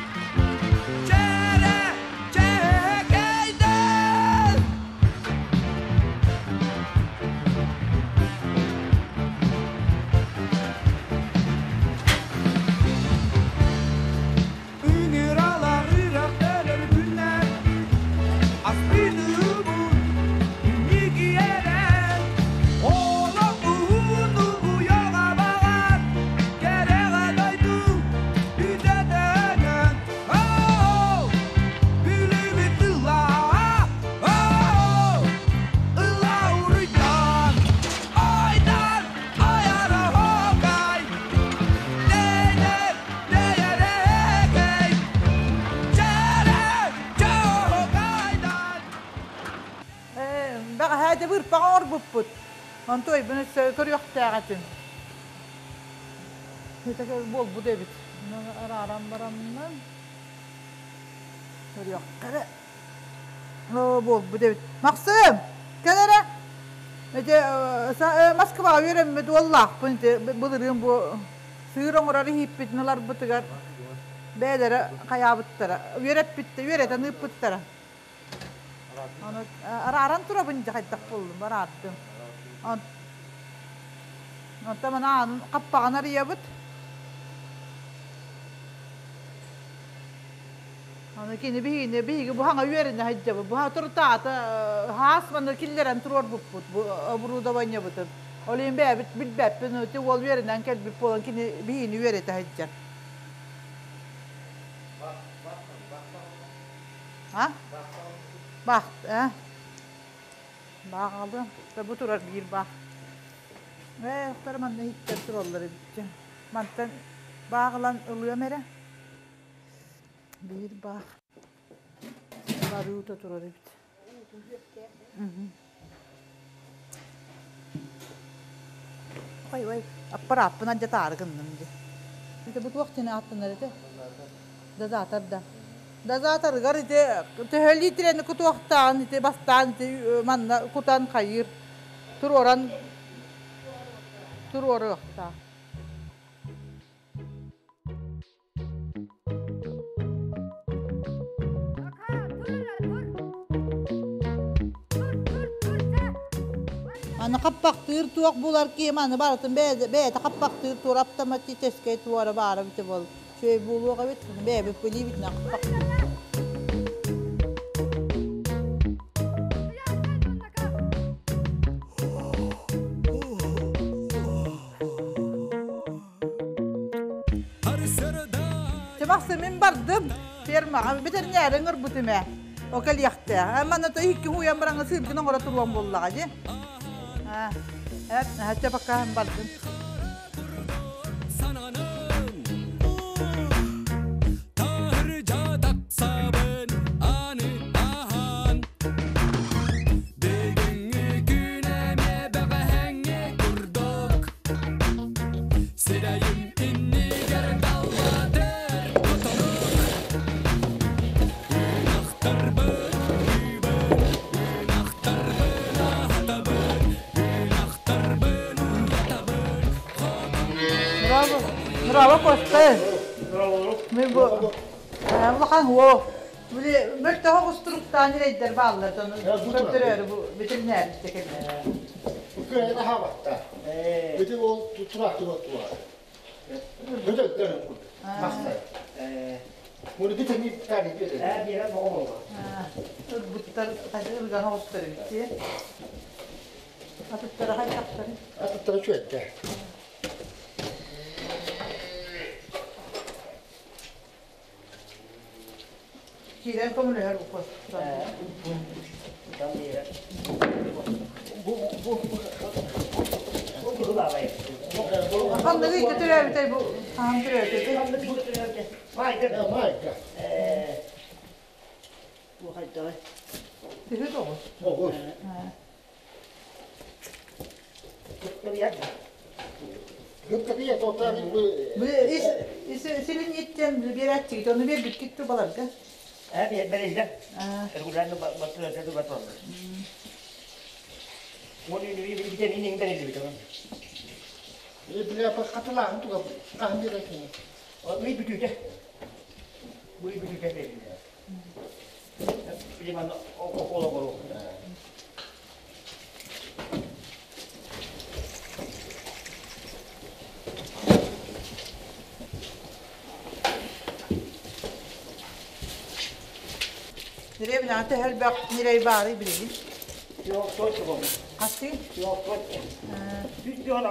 Чэрэ, чэкэйдэн Ыҥыралар үрэхтэрэр күннэр Аспыны инники эрэн Олох уһун уйаҕа баҕар Кэрэҕэ дойду бүтэтэнэн Оо, бүлүүбүт ыллаа Оо, ыллаа уруйдан Ойдан, ойара хокай Дэйдэр, дэйэрэкэй Чэрэ, чоокайдан. Бэҕэһээ дьэ быырпаҕа оҥорбуппут. Онтуойбун өссө көрүөхтээх этим. Итак буолбут эбит. Арааран бараммын. Көрүөххэ. Оо, буолбут эбит. Максим, кэл эрэ. Ити Москваҕа үөрэммит уоллаахпын ити былырыын бу сыыр оҥорор иһиппитин ыларбытыгар бэйэлэрэ хайаабыттара, үөрэппиттэ, үөрэтэн ыыппыттара. Аны арааран турабын дьэ хайдах буоллум, араардым. Онтон маны аанын хаппаҕын арыйабыт. Аны кини биһигини биһиги бу хаҥа үөрэнэ сылдьабыт. Бу туртаата хаас манна киллэрэн туруорбуппут бу оборудованиебытын. Ол иһин бэйэбит билбэппин, ити уол үөрэнэн кэлбит буолан кини биһигини үөрэтэ сылдьар. А? Бах, э? Бааҕалыам. Бу турар биир баах. Ээ, охтор манна иһиттэр тураллар эбит. Мантан бааҕылан ылыам эрэ. Биир баах. Барыыта турар эбит. Ой, ой, аппарааппын алдьатаары гынным дии. Ити бу туох диэн ааттанар этэ? Дозатор да. Дозаторыгар ити төһө литрени кутуохтааҕын ити бастаан ити манна кутан хайыыр туруоран туруоруохтаах. Аны хаппахтыыр туох булар киһи аны барытын бэйэтэ хаппахтыыр туор автоматическай туора баара эбитэ буол. Үчүгэй буолуох эбит, бэйэбит билиибитинэн хаппахтыыр. Чымахсы мин бардым фермаҕа бэтэринээри ыҥырбытым ээ. О кэлиэхтээх. Манна то икки уйан бараҥа сыыргын оҥоро туруом буоллаҕа дии. Эт, чэ пока бардым. Сирэйим иннигэр даллатар куторук Ынахтарбын ыыбын, ынахтарбын аһатабын, ынахтарбын уулатабын. Браво, браво, Костя. Мы бу улахан уол. Били мөлтөҕө кустуруктаан ирэйдэр бааллар, көрдөрөөрү бу ветеринарийде кэллэ. Күөйэ хаабатта. Ити ол тураахтыга туа. Бөтөттөр махсай. Муну битени тани бир. Э биэрэ боҕо болла. Ырбыттар ырган оҕустар эбит. Атыттара хайдахтары? Атыттара чүөттэ. Киирэн көмөлөһөр укос. Ханныгы икки төрөөбүтэй бу хаһан төрөөбүтэй? Майка. Төһө тоҕус? Оҕус. Силин иттен биэрээччигит, ону биэрбиккит тубаларга? Бэриллэр. Регулярно батыр. Витамин бэриллибит. Бля, хатылааһын туга хаһан биэрээччиҥ? Ый бүтүүтэ. Ый бүтүүтэ бериллэр. Билиман около Деревняҕа төһөлбөх ньирэй баарый билигин? Yok, точно болду. Хастыы? Yok, точно. Жүз миллион.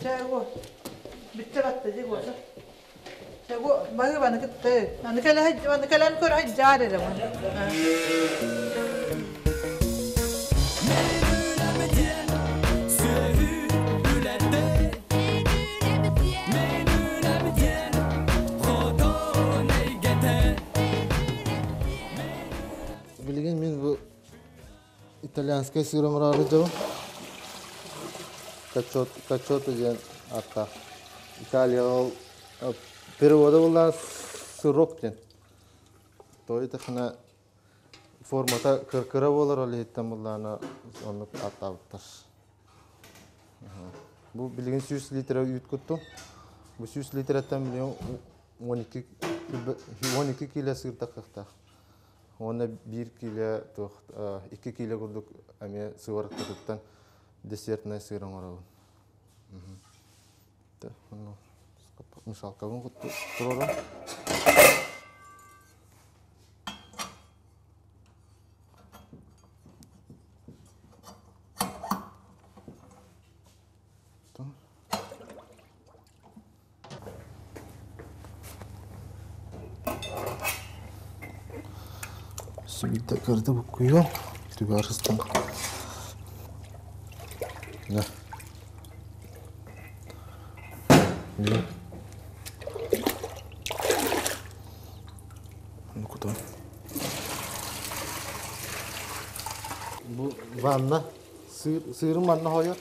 Чэ, бүтте батта дии буолса. Чэ, бу баһыыбаны кытты. Аны кэлэн аны кэлэн көр хajjаар эрэ. Итальянскай сыр оҥороору дьабын. Качотто диэн ааттаах. Италияҕа ол перевода буоллаҕа сырок диэн. Тоҕо диэтэххинэ формата кыра буолар ол иһиттэн буоллаҕына оннук ааттаабыттар. Бу билигин 100 литра үүт куттум. Бу 100 литрэттэн билигин 12 12 кило сыр таххахтаах. Уонна 1 кило туох 2 кило курдук эмиэ сывороткатыттан десертнай сыр оҥоробун. Мешалкабын туруорам. Сибиитэ кырды буккуйуом, түгэр сыстан. Да. Бу ванна сыыр сыырым манна хойор.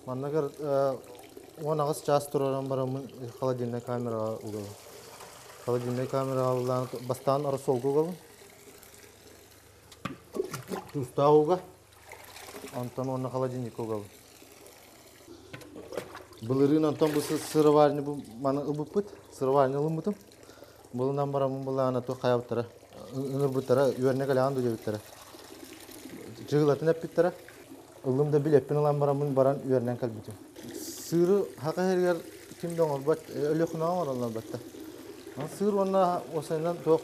Манныгар 18 чаас тураран бараммын холодильнай камераҕа угабын. Холодильнай камераҕа ыллаан бастаан рассолга угабын. Туустаах уга. Онтон уонна холодильникка угабын. Былырыын онтон бу сыроварня бу маны ылбыппыт. Сыроварня ылыммытым. Булунан бараммын былаана туох хайабыттара ыҥырбыттара үөрэнэ кэлэҕин дуу диэбиттэрэ. Чыгылатын эппиттэрэ. Ыллым да билэппин ылан бараммын баран үөрэнэн кэлбитим. Сыыры хака иһэригэр ким да оҥорбот, Өлүөхүмэҕэ оҥороллор батта. Сыыр уонна осайынан туох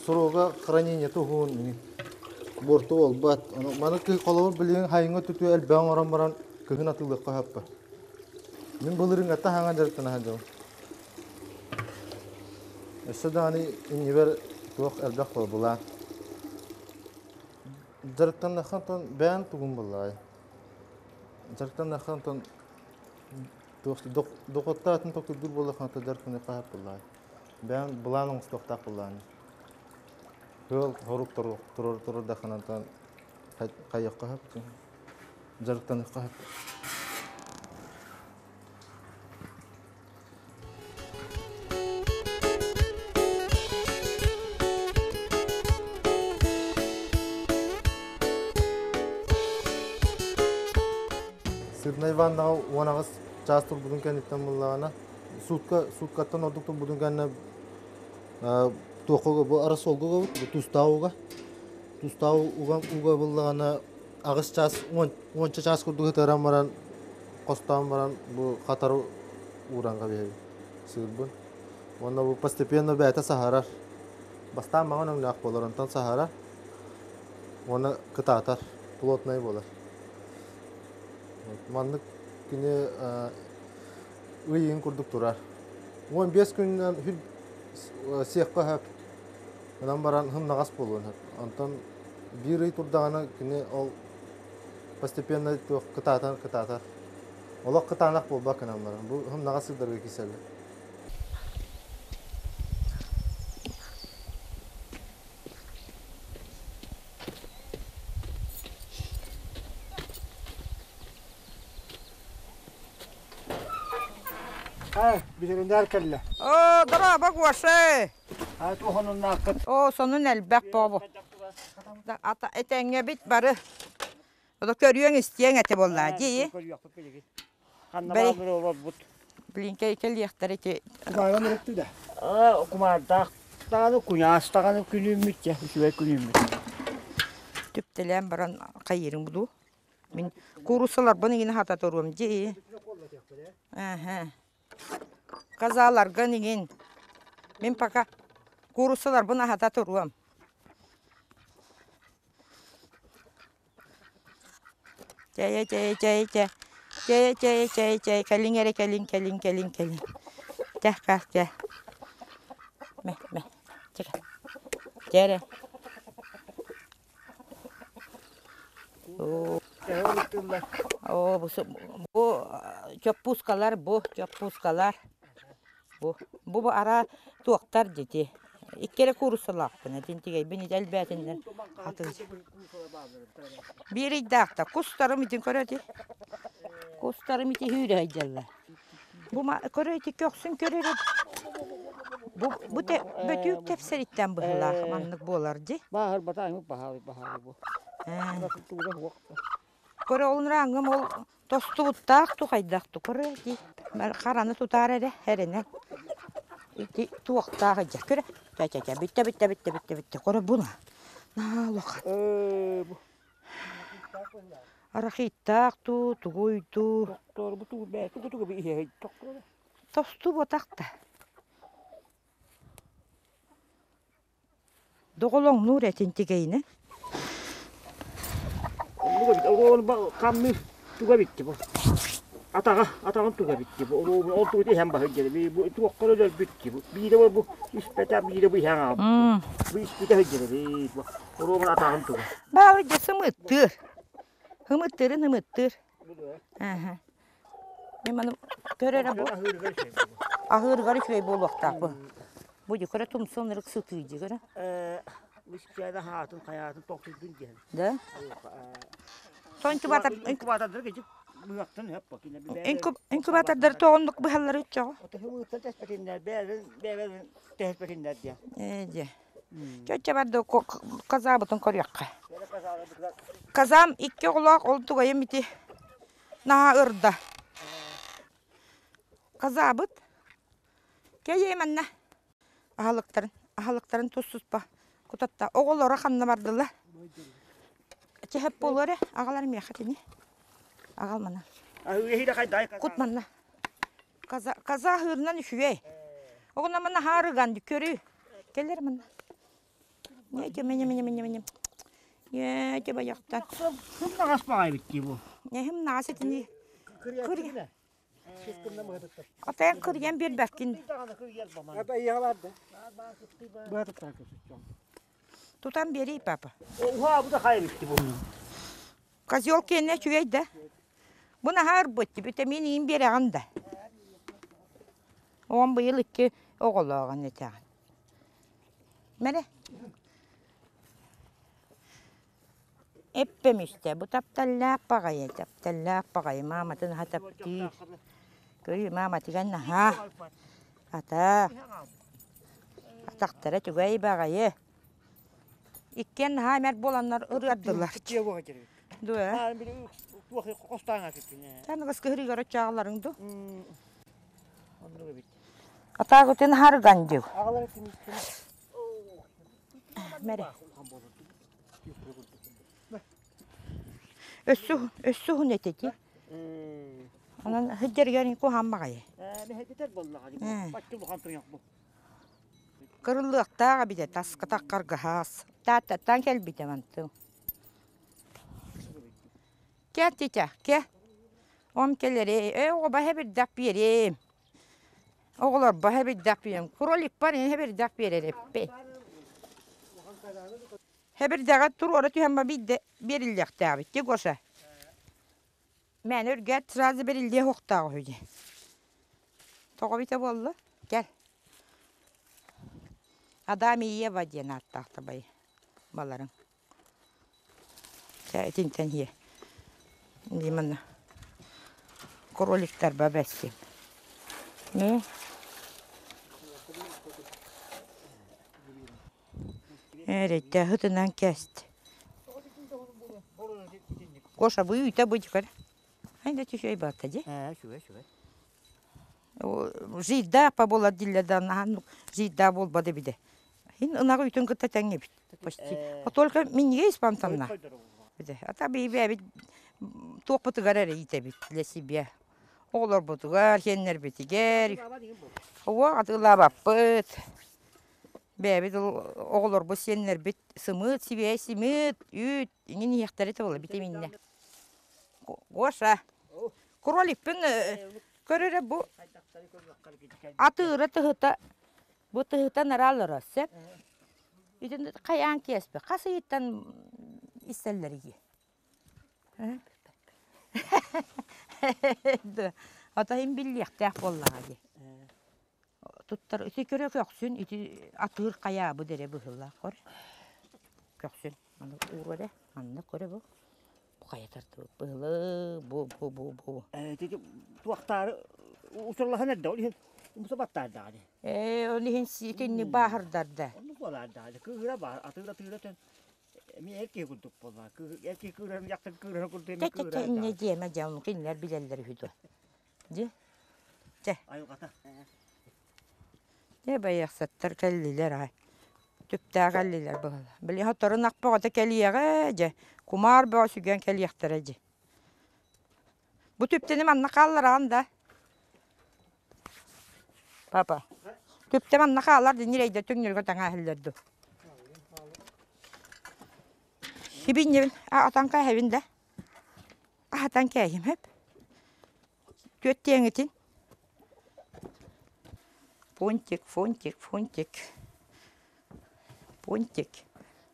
срога хранения уһун буорту буолбат. Маны холобур билигин хайыҥҥа түтүө элбэҕи оҥорон баран кыһын атыылыахха сөп. Мин былырыыҥҥаттан хаҥа дьарыктана сылдьабын. Өссө даҕаны иннибэр туох элбэх буолбулаан. Дьарыктаннаххын бэйэҥ тугун буллаҕай? Дьарыктаннаххын туох дохуоттаатын толкуйдуур буоллаххына дьарыктаныахха сөп буоллаҕай. Бэйэҥ былаан оҥостуохтаах буоллаҕыҥ. Ыал хорук турардаххына хайыахха сөп дьарыктаныахха сөп. Сырнай ваннаҕа 18 чаас турбутун кэнниттэн буллаҕына, суутка сууткаттан ордук турбутун кэннэ туохха бу рассолга угабыт, бу туустаах уга. Туустаах уга уга буллаҕына аҕыс чаас уонча чаас курдук ытыран баран хостоон баран бу хатары ууран кэбиһэбин сыырбын уонна бу постепенно бэйэтэ саһарар бастаан маҥан өҥнөөх буолар онтон саһарар уонна кытаатар плотнай буолар маннык кини ый курдук турар 15 күнүнэн сиэххэ сөп Онон баран сымнаҕас буолуон сөп. Онтон биир ый турдаҕына кини ол постепенно туох кытаатан кытаатар. Олох кытаанах буолбат гынан баран. Бу сымнаҕас сырдарга киирсэллэр. Ветеринар кэллэ. Оо, дорообо, Гоша! Туохонуннааххыт? Оо, сонун элбэх буолбу. Ата этэҥҥэбит бары. Ото көрүөҥ истиэҥ этэ буоллаа дии. Ханна баалыр олорбут. Блинкэ кэлиэхтэр ити. Кумааран өрөттү да. Кумаардаах даҕаны куйаас даҕаны күнүүммүт дьэ үчүгэй күнүүммүт. Түптэлээн баран хайыырыҥ дуу? Мин кууруссаларбын игин хата туруом дии. Аха. Казаларгын игин. Мин пока кууруссаларбын аһата туруом. Чэй, чэй, чэй, чэй. Чэй, чэй, чэй, чэй. Кэлиҥ эрэ, кэлиҥ, кэлиҥ, кэлиҥ, кэлиҥ. Чэ, хас, чэ. Мэ, мэ. Чэ, чэ эрэ. Оо, бу чоппуускалар бу, чоппуускалар. Бу, бу ара туохтар дити. Икки эрэ кууруссалаахпын, этин тигейбин ити элбээтиннэр хатыы. Биир ыйдаахта кустарым итин көрө ити. Кустарым ити хүүрэ сылдьаллар. Бу көрө ити көхсүн көрөр Бу бу бөтүүк тэпсэриттэн быһылаах маннык буолар дии. Бааһыр батааймыт баһаабый баһаабый бу. Көрө олунраангым ол тостубуттаах тухайдах ту көрө ити хараны тутаар эрэ эрэнэ ити туохтаах ыдьа көрө ча ча ча бүттэ бүттэ бүттэ бүттэ бүттэ көрө буна наһаа улахан арахиттаах туу тугуй туу тостубатах да Доҕолоҥнуур этин тигэйинэ. Хаммы туга битти бу. Атаҕа, атаҕын туга битти бу. Ол тугу иһэн баһы бу туохха өлөрбүт бу. Биирэ бу испэтэ, биирэ бу иһэн аҕалбыт. Бу испитэ сылдьар бу. Оруобун атаҕын туга. Баалы дьэ сымыттыыр. Һымыттыырын һымыттыыр. Аха. Мен маны көрөрө бу. Аһыырыгар үчүгэй буолуохтаах бу. Бу дьэ көрө тумсун ырык сытыы дьэ көрө. Мискиада хаатын хайаатын тохтуйдун диэн. Да? Со инкубатор инкубатордар кичик быһахтан хөп Инкубатордар тоҕоннук быһаллар үччөҕө. Отуһу тэспэтиннэр бэйэлэрин бэйэлэрин тэспэтиннэр диэн. Ээ дьэ. Чөччө барды казаабытын көрүөххэ. Казам икки оҕолоох ол тугайым ити наһаа ырда. Казаабыт кэйиэ манна аһылыктарын аһылыктарын тус-туспа кутатта. Оҕолоро ханна бардылар? Чэһэп буолуо эрэ аҕалар миэхэ тини. Аҕал мана. Кут манна. Каза каза аһыырынан үчүгэй. Оҕуна манна хаарыган көрүү. Кэлэр манна. Ньэ, мене мене мене мене. Ньэ, байахтан. Хым наҕас баҕайбыт дии бу. Ньэ, хым наҕас итини. Атайан кырыйан биэрбэккин. Тутан биэрий, папа. Уһаабыта хайбыт бу. Козел киэнэ үчүгэй да. Бу наһаа ырбыт, витамин иин биэрэҕин да. Оҕом быйыл икки оҕолооҕун этэҕин. Мэрэ. Эппэм истэ, бу тапталлаах баҕайы, тапталлаах баҕайы, мааматын аһа таптыыр. Көрүүй, мааматыгар наһаа ата атахтара үчүгэй баҕайы. Иккиэн наһаа эмэр буоланнар ырыардылар. Дуо? Таныгыс кыһырыгар оччоҕолоруҥ дуу? Атаагытын харган дьыл. Мэрэ. Өссө өссө уһун этити. Онон сылдьарыгар куһаан баҕайы. Кырыллыахтаах эбитэ таска таххаргаһаас. Тааттаттан кэлбитэ мантыҥ. Кэ титя, кэ. Ом кэлэрээ, ээ оҕо баһа бирдэх биэриэм. Оҕолорбо хэбирдэх биэм. Кроликпар ини хэбирдэх биэрэриппи. Хэбирдэҕэ туруора түһэн ба биирдэ биэриллиэхтээбит ти Гоша. Мээнэ үргээт сразу бэриллиэ суохтаах үһү дии. Тоҕо эбитэ буолла? Кэл. Адам и Ева диэн ааттаах табай баларыҥ. Чэ итинтэн иһиэ. Дии манна кроликтарба бэссим. Ну Эрэйдэ ытынан кээст. Гоша бу үүтэ бу дьикэр. Айда түһүөй баатта дии. Ээ, үчүгэй, үчүгэй. Жиирдаах па буолар дииллэр да наһаа жиирдаах буолбат эбитэ. Ин ынаҕы үүтүн кытта тэҥ эбит почти. Только минньигэ испантанна. Ата бэйбэбит туохпутугар эрэ иитэбит для себя. Оҕолорбутугар, сиэннэрбитигэр. Уо атыылаабаппыт. Бэйэбит оҕолорбут, сиэннэрбит сымыыт, сибиэһэй сымыыт, үүт иҥин иһиэхтэрэ этэ буолла битэмииннэ. Гоша, кроликпын көр эрэ бу атыыра тыһыта бу тыһыта нараал олорор сөп. Итин хайаан киэспэ хас ыйыттан истэллэрий? Ото иһин биллиэхтээх буоллаҕа дии. Туттар ити көрө көхсүн ити атыыр хайаабыт эрэ быһыылаах көр. Көхсүн маны уур эрэ манна көрө бу. Бу хайа тардыбыт быһылы бу бу бу бу. Ити туохтаары усурлаһан эрдэ ол иһин умса баттаардаҕа дии. Ээ ол иһин итинник бааһырдарда. Оннук буолаардаҕа кыыһыра баар атыыр атыыра төн эмиэ эр киһи курдук буолла. Эр киһи кыыһыран дьахтар кыыһыран курдук эмиэ кыыһырар. Инньэ диэмэ дьэ ону кинилэр билэллэр үһү дуо. Дьэ. Чэ. Айылҕата. Дьэ байыахсаттар кэллилэр аай. Түптээх кэллилэр быһыылаах. Били сотору ынах бөҕөтө кэлиэҕэ дьэ. Кумаар бөҕө сүгэн кэлиэхтэрэ дьэ. Бу түптэни манна хааллараҕын да? Папа. Түптэ манна хаалар да ньирэйдэ түҥнүргэ таҥаа иһиллэр дуу. Хибинньэбин атан кээһэбин да. Аһатан кээһим хөп. Түөттиэҥитин. Фунтик, фунтик, фунтик. Пунтик.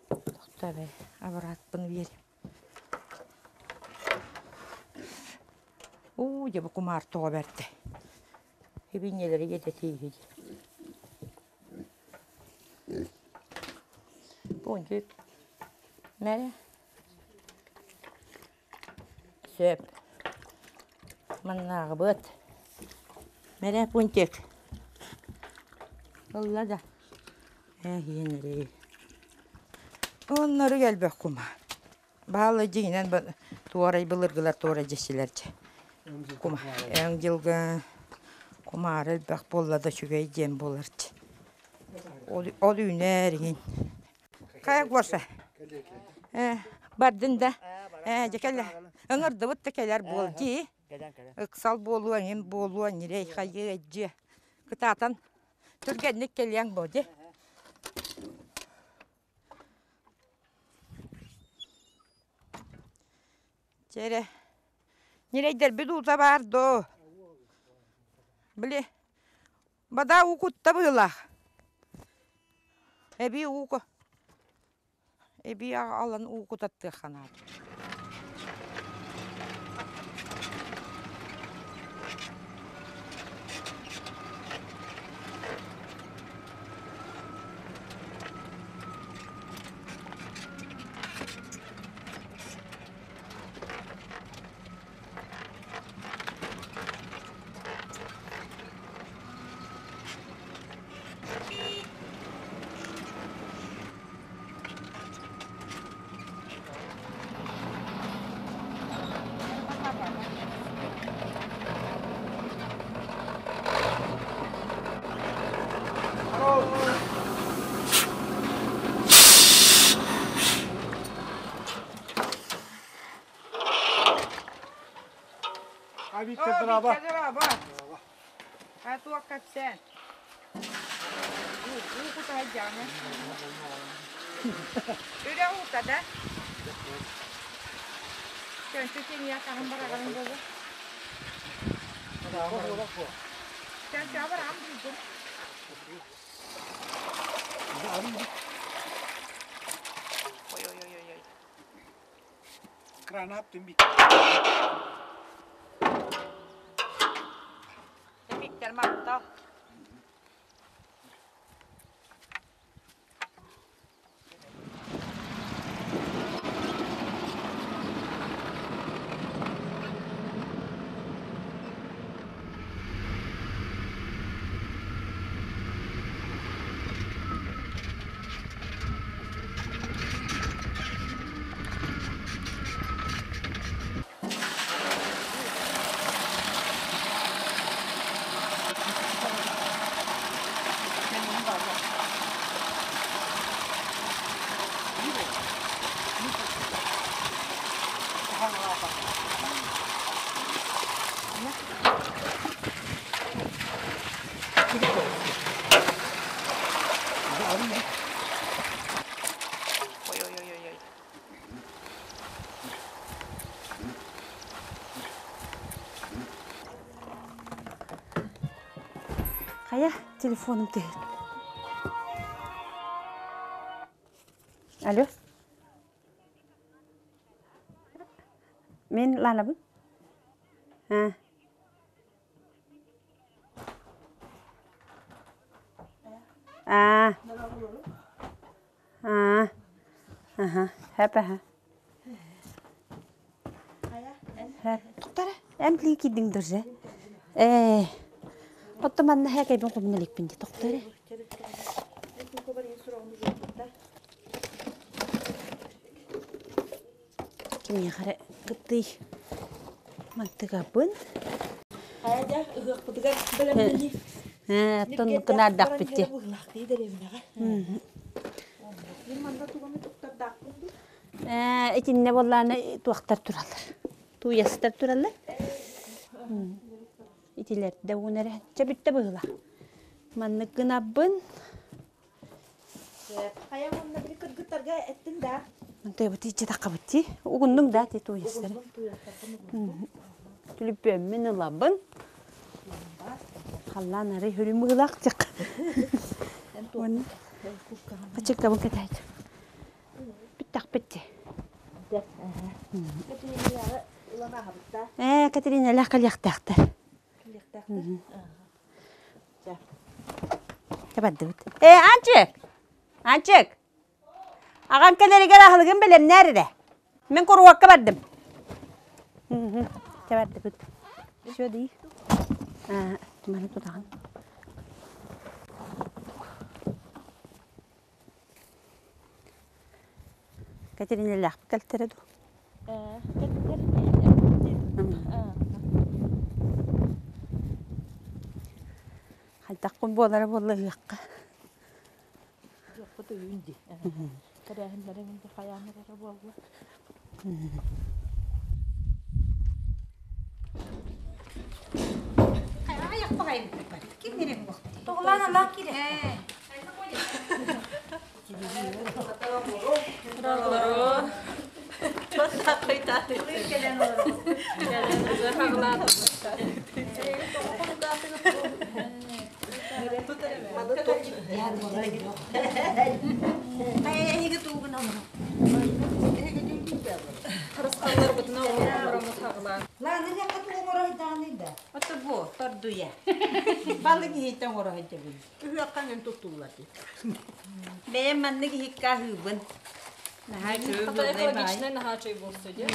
Тохтоо обратпын биэр. Уу, дьэ бу кумаар тоҕо бэртэ. Хибинньэлэри иэтэтииһи. Пунтик. Мэрэ. Сөп. Маннааҕыбыт. Мэрэ Пунтик. Ылла да. Эһиэнэри. Оннору элбэх кума. Баалы дьиҥинэн туорай былыргылар туорай дьэсилэр дьэ. Кума. Эҥ дьылга кумаары элбэх буолла да үчүгэй диэн буолар дьэ. Ол үүнэр иҥин. Хайа Гоша? Бардын да. Дьэ кэлэ. Ыҥырдыбыт да кэлэр буол дии. Ыксал буолуо, эҥин буолуо, ньирэй хайыы дьиэ. Кытаатан түргэнник кэлиэҥ буо дии. Чэ эрэ, ньирэйдэрбит уута баар дуо? Били, бадаа уу кутта быһыылаах. Эбии уу эбии аҕалан уу кутаттыахха наада. Виктор Драба. А туох кэпсээн? Уу кутаһайдьаҕына. Үрэх уута да? Көнчү синья хаһан бараҕарын буолуо? Көнчү бараҕын билдим. Ой ой ой ой. Крана аптым бит. Виктор махтал. Ой-ой-ой-ой. Хайа, телефоным түһүт. Алло. Мен Ланабын. А. Аа. Аа. Аха. Хэп аха. Хэп. Тоқтара. Эм билин киирдиҥ дурже. Ээ. Отто манна хэ кэбин хомуна иликпин ди тоқтара. Кимиэхэ эрэ кыттый мантыгабын. Хайа ыһыахпытыгар бэлэмнэнии. Ээ, оттон кынаардахпыт дии. Ээ, итиннэ буоллаана туохтар тураллар. Тууйастар тураллар. Итилэрдэ уун эрэ. Чэ бүттэ быһыылаах. Маннык гынабын. Хайа уонна били кыргыттарга эттин да? Антыабыт иччи таххабыт дии. Угуннуҥ да ти тууйастары. Түлүпүөммүн ылабын. Халлаан арай хүрүм быһыылаах тик. Уонна Ачыккабын кэтээт. Бүттэхпит дии. Ээ, Катериналаах кэлиэхтээхтэр. Табардыбыт. Ээ, Аанчык! Аанчык! Аҕам кэлэригэр аһылыгын бэлэмнээр эрэ. Мин куруһуокка бардым. Табардыбыт. Все дии. Маны тутаҕын. Катериналаахпыт кэлтэрэ дуу? Хайдахпын буолара буолла ыһыахха. Ыһыахпыт өйүүн дии. Тэрээһиннэриҥ хайаан эрэ буолла. Тоҕулаан алаах киирэ. Ото бу тордуя. Балык иһиттэн оҥоро сылдьабын. Үһүөххэ туттуллар дии. Бэйэм маннык иһиккэ аһыыбын. Наһаа үчүгэй Экологичнай наһаа үчүгэй буолсу дии.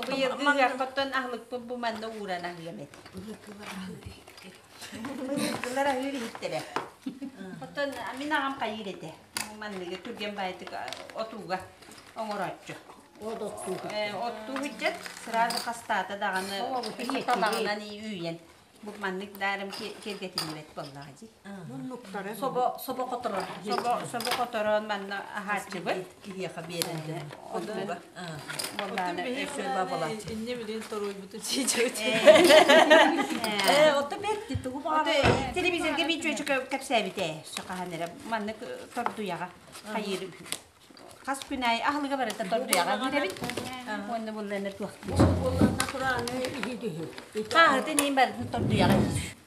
Быйылгы ыһыаххыттан аһылыкпын бу манна ууран аһыам этэ. Былыргылар аһыыр иһиттэрэ. Оттон мин аҕам хайыыр этэ. Манныгы түргэн баайытык отууга оҥорооччу. Оттуу сылдьан сразу хастаата даҕаны талаҕынан үүйэн Бу маннык даарым киэргэтиллибэт буоллаҕа дии. Муннуктары собо собо хоторон собо собо хоторон манна аһааччыбыт киһиэхэ биэрэллэр. Онтуга. Оттон биһиги инне билин торуйбутун сиичэбит. Э, ото бетти тугу Ото телевизорга биир чүөчүкэ кэпсээбитэ хаһан эрэ маннык тордуйаҕа хайыыр хас күн аайы аһылыга барыта тордуйаҕа киирэбит уонна булланар туохтуур хааһытын иһин барытын тордуйаҕа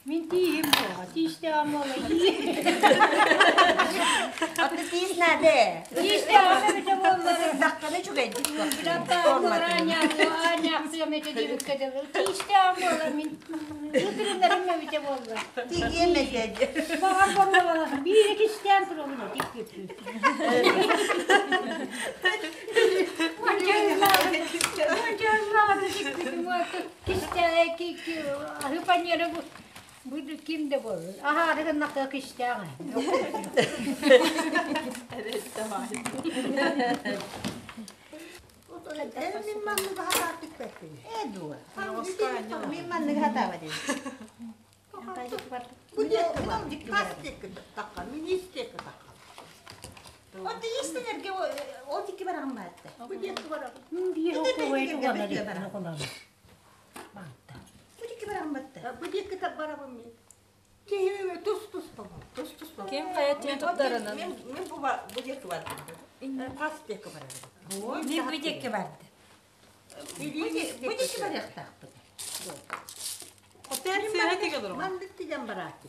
Мин тииһим буола, тиистээҕим буола. Аты тиис наада. Тиистээҕим эбитэ буолла. Сырдаххына үчүгэйдик Тиистээҕим буола мин. Ытырыннарым эбитэ буолла. Тиийиэм этэ. Баҕар боруобалаах биир иккистээн турамын отик күппүт. Бу ким да буоллун. Аһаары гыннахха кистээх. Мин манныгы хатаатык бэппин. Ээ дуо. Мин манныгы хатаабат эбит. Бу диэки тас диэки тахха, мин ис диэки тахха. Оттон истэнэргэ ол диэки бараҕын баатта. Бу диэки бараҕын. Бу диэки бараҕын батта. Бу диэки барабын мин. Киһи тус-тус тус-тус Ким хайа тиэн туттарынан. Мин бу бу диэки бардым. Хас диэки барабын. Мин бу диэки бардым. Бу диэки барыахтаахпыт. Сыыһа тигэ олорон. Маннык тигэн барааччы.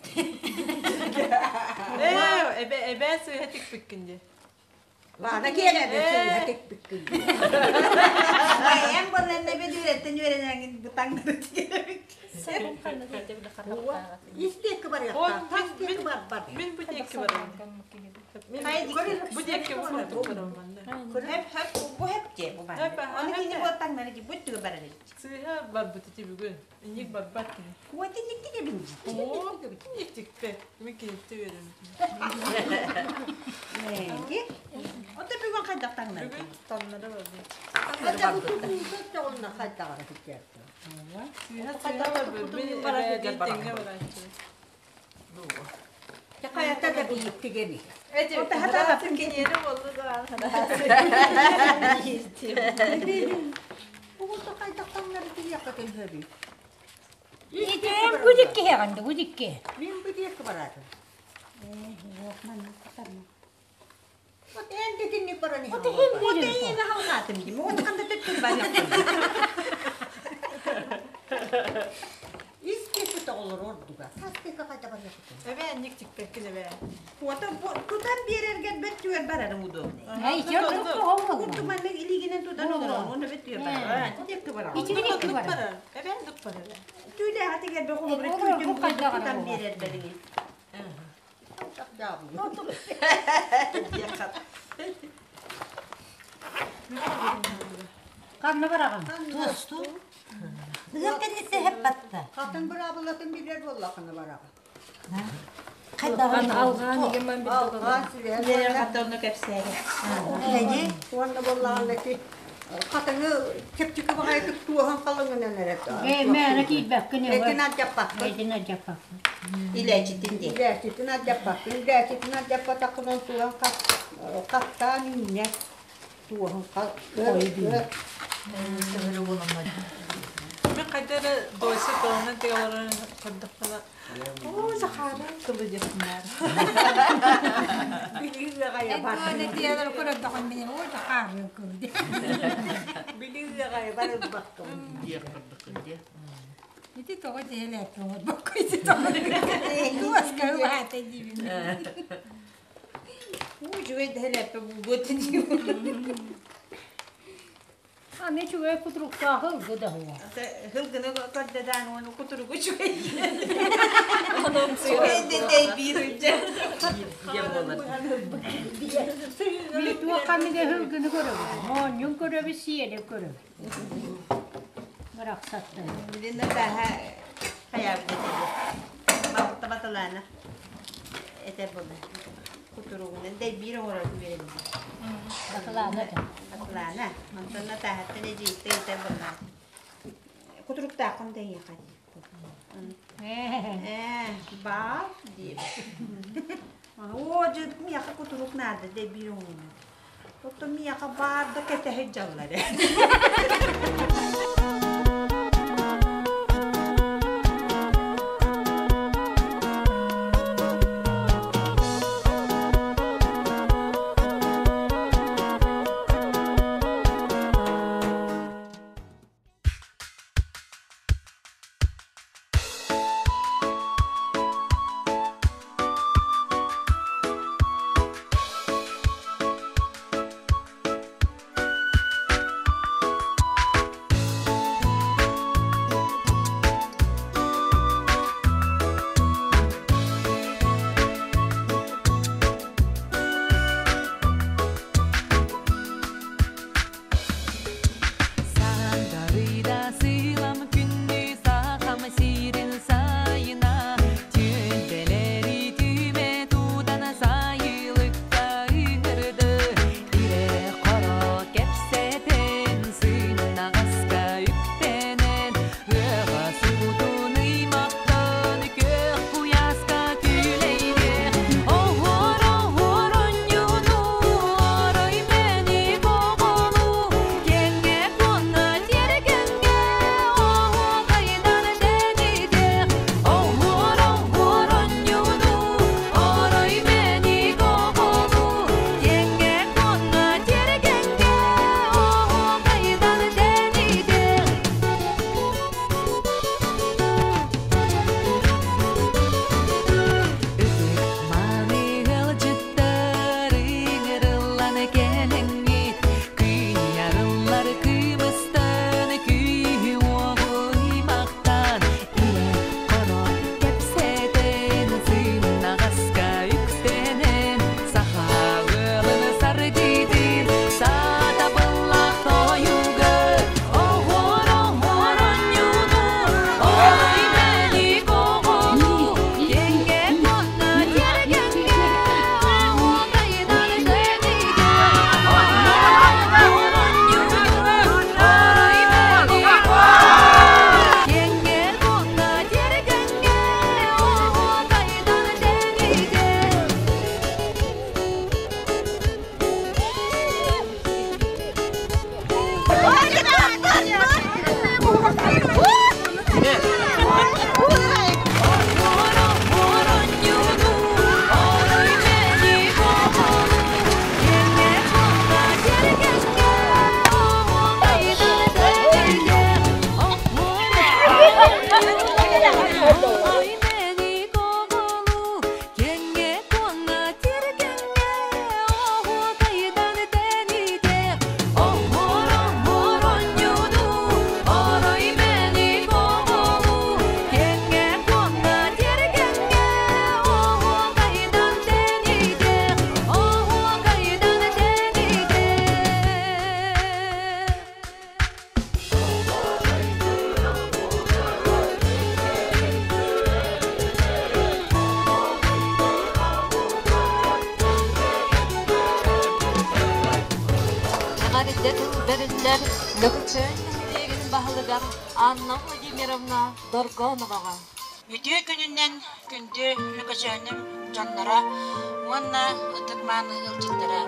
Ээ, эбэ эбээ сыыһа тикпиккин дии. Лана киэнэ сыыһа тикпиккин. Эн болланна бе дүреттен үөрэнэҥин бутаҥнары тигеребит. Ис диэки барыахтаах, тас диэки барбат. Мин бу диэки барабын. Бу диэки барабын. Хөп хөп бу хөп дии бу бар. Оны кини буоттаҥнары ди бу түгө барар эбит. Сыыһа барбыт ити бүгүн. Инник барбат кини. Куотин диктиге Оо, инник тикпет. Мин кинитте үөрэммитим. Ди. Ото бүгүн хайдах таҥнары? Бүгүн таннара барбыт. Хата бу тутуута тоҕунна хайдаҕара ситиэртэ. Сыыһа сыыһа барбыт. Мин эбээдин тэҥҥэ барааччыбын. Хайата да бииттигеми. Ото хата киниэни боллу да. Бугунта хайдах таҥнары тиийэххэ көһөрүй. Итем гудикки хеганды гудикки. Мин бу диэки бараатым. Вот эн дитинник баран иһэн. Ото иһин халгаатым дим. Ото ханда төттүр бар. Ис диэки тоҕолор ордуга. Тас диэки хайда барыахпытын. Эбээ инник тикпеккин эбээ. Ото тутан биэрэргэр бэт түгэр барарым удобный. Ай, Курдук маннык илиигинэн тутан олорон, оны бэт түгэр барар. Диэки барар. Итини барар. Эбээ дук барар. Түүлээҕэ тигэрбэ холобура түүтүн тутан биэрэр бэриҥи. Ханна бараҕын? Туосту. Ыһыах кэнниттэн хэп батта. Хатын быраабылатын билэр буоллахына бараҕын. Хайдаҕын Алҕаан игеман Алҕаан сүрээн Биэрэр хатта онно кэпсээри. Эни уонна буоллаҕына ки хатыҥы чэпчэки баҕайытык туоһан халыҥынан эрэ. Мээнэ киирбэккин Этин алдьаппаккын. Этин алдьаппаккын. Илээчитин диэн. Илээчитин алдьаппаккын. Илээчитин алдьаппатаххынан туоһан хаттаан үүннэ. Туоһун Мен хайда эрэ дойса тоҕунан тигэ олорон көрдөхпүнэ, оо, Захара тылы диэхпинээр. Ити тоҕо тиһэлээппин оҥорбокко ити тоҕо туоска ылаата диибин. Үчүгэй дэһэлээппэ буолуо Аны үчүгэй кутуруктаах ылгы да хуа. Ылгыны көрдөдаан уону кутуругу үчүгэй. Үчүгэй дэтей биир үдэ. Били туохха мине ылгыны көрөбүт. Моонньун көрөбүт, сиэли көрөбүт. Барахсаттар. Билин таһа хаябыт этэ. Балта баталаана. Этер буолла. Кутуругунан дай биир оҥорор үөрэнним. Баталаана да. Баталаана. Онтон таһаттан эдьиийтэй этер буолла. Кутуруктааххын да эйиэхэ. Ээ, баар диэбит. Оо, дьэ, миэхэ кутурук наада дэй биир оҥоруум. Оттон миэхэ баар да кэтэһэ дьаллар ээ. Бэриллэр Лөкөчөөн нэһилиэгин баһылыгар Анна Владимировна Доргоноваҕа. Үтүө күнүнэн күндү Лөкөчөөнүм дьонноро уонна ытык-мааны ыалдьыттара.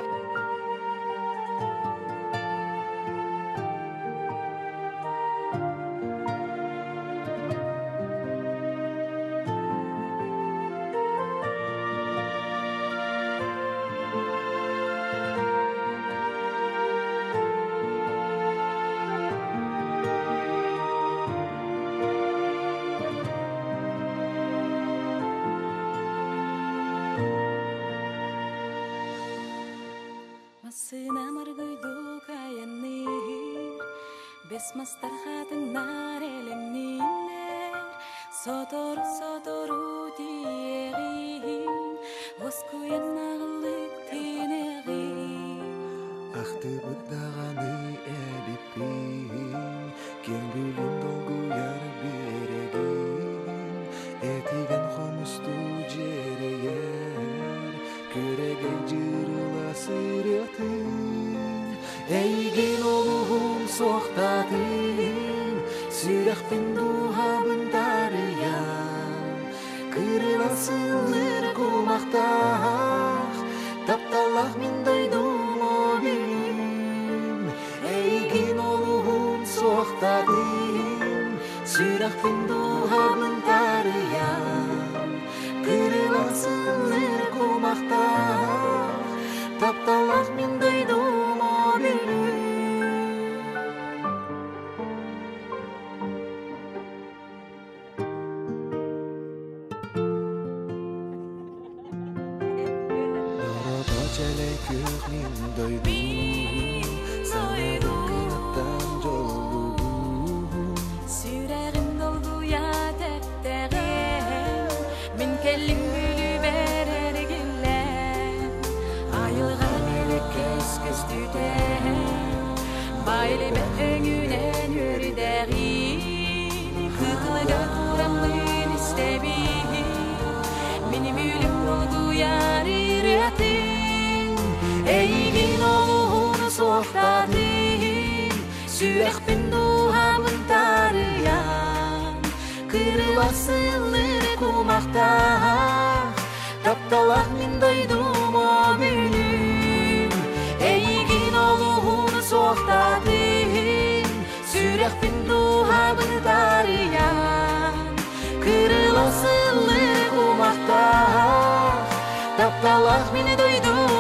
Массыына маргыйдук айанныыр, Бэс мастар хатыҥнар элэҥнииллэр, Сотору-сотору тиийэҕин, Уоскуйан аҕыллык тиинэҕин. Ахтыбыт даҕаны эбиппин, Киэҥ бүлүүм долгуйар биэрэгин, Этигэн хомустуу дьиэрэйэр, Күөрэгэй дьырыла сырыатын, Эйигин олуһум суохтаатын, Сүрэхпин дууһабын таарыйан, Кырылан сыллыр кумахтаах, Тапталлаах мин дойдум обүлүм, Эйигин олуһум суохтаатын, Сүрэхпин дууһабын таарыйан, Кырылан сыллыр кумахтаах, Тапталлаах мин дойдум обүлүм. Дорото чэлэй күөх мин дойдум, Санаабын кынаттан дьоллугум. Сүрэҕим долгуйа тэптэҕин, Мин кэллим бүлүүбэр эргиллэн, Айылҕа мэлэккэс көстүүтэ, Байлыбат өҥүнэн үөрдэҕин, Кытылыга тураммын истэбин, Мин бүлүм долгуйар ырыатын, Эйигин олуһун суохтаатын, Сүрэхпин дууһабын таарыйан, Кырылар сыллыр кумахтаах, Тапталаах мин дойдум обүлүм. Эйигин олуһун суохтаатын, Сүрэхпин дууһабын таарыйан, Кырылар сыллыр кумахтаах, Тапталаах мин дойдум.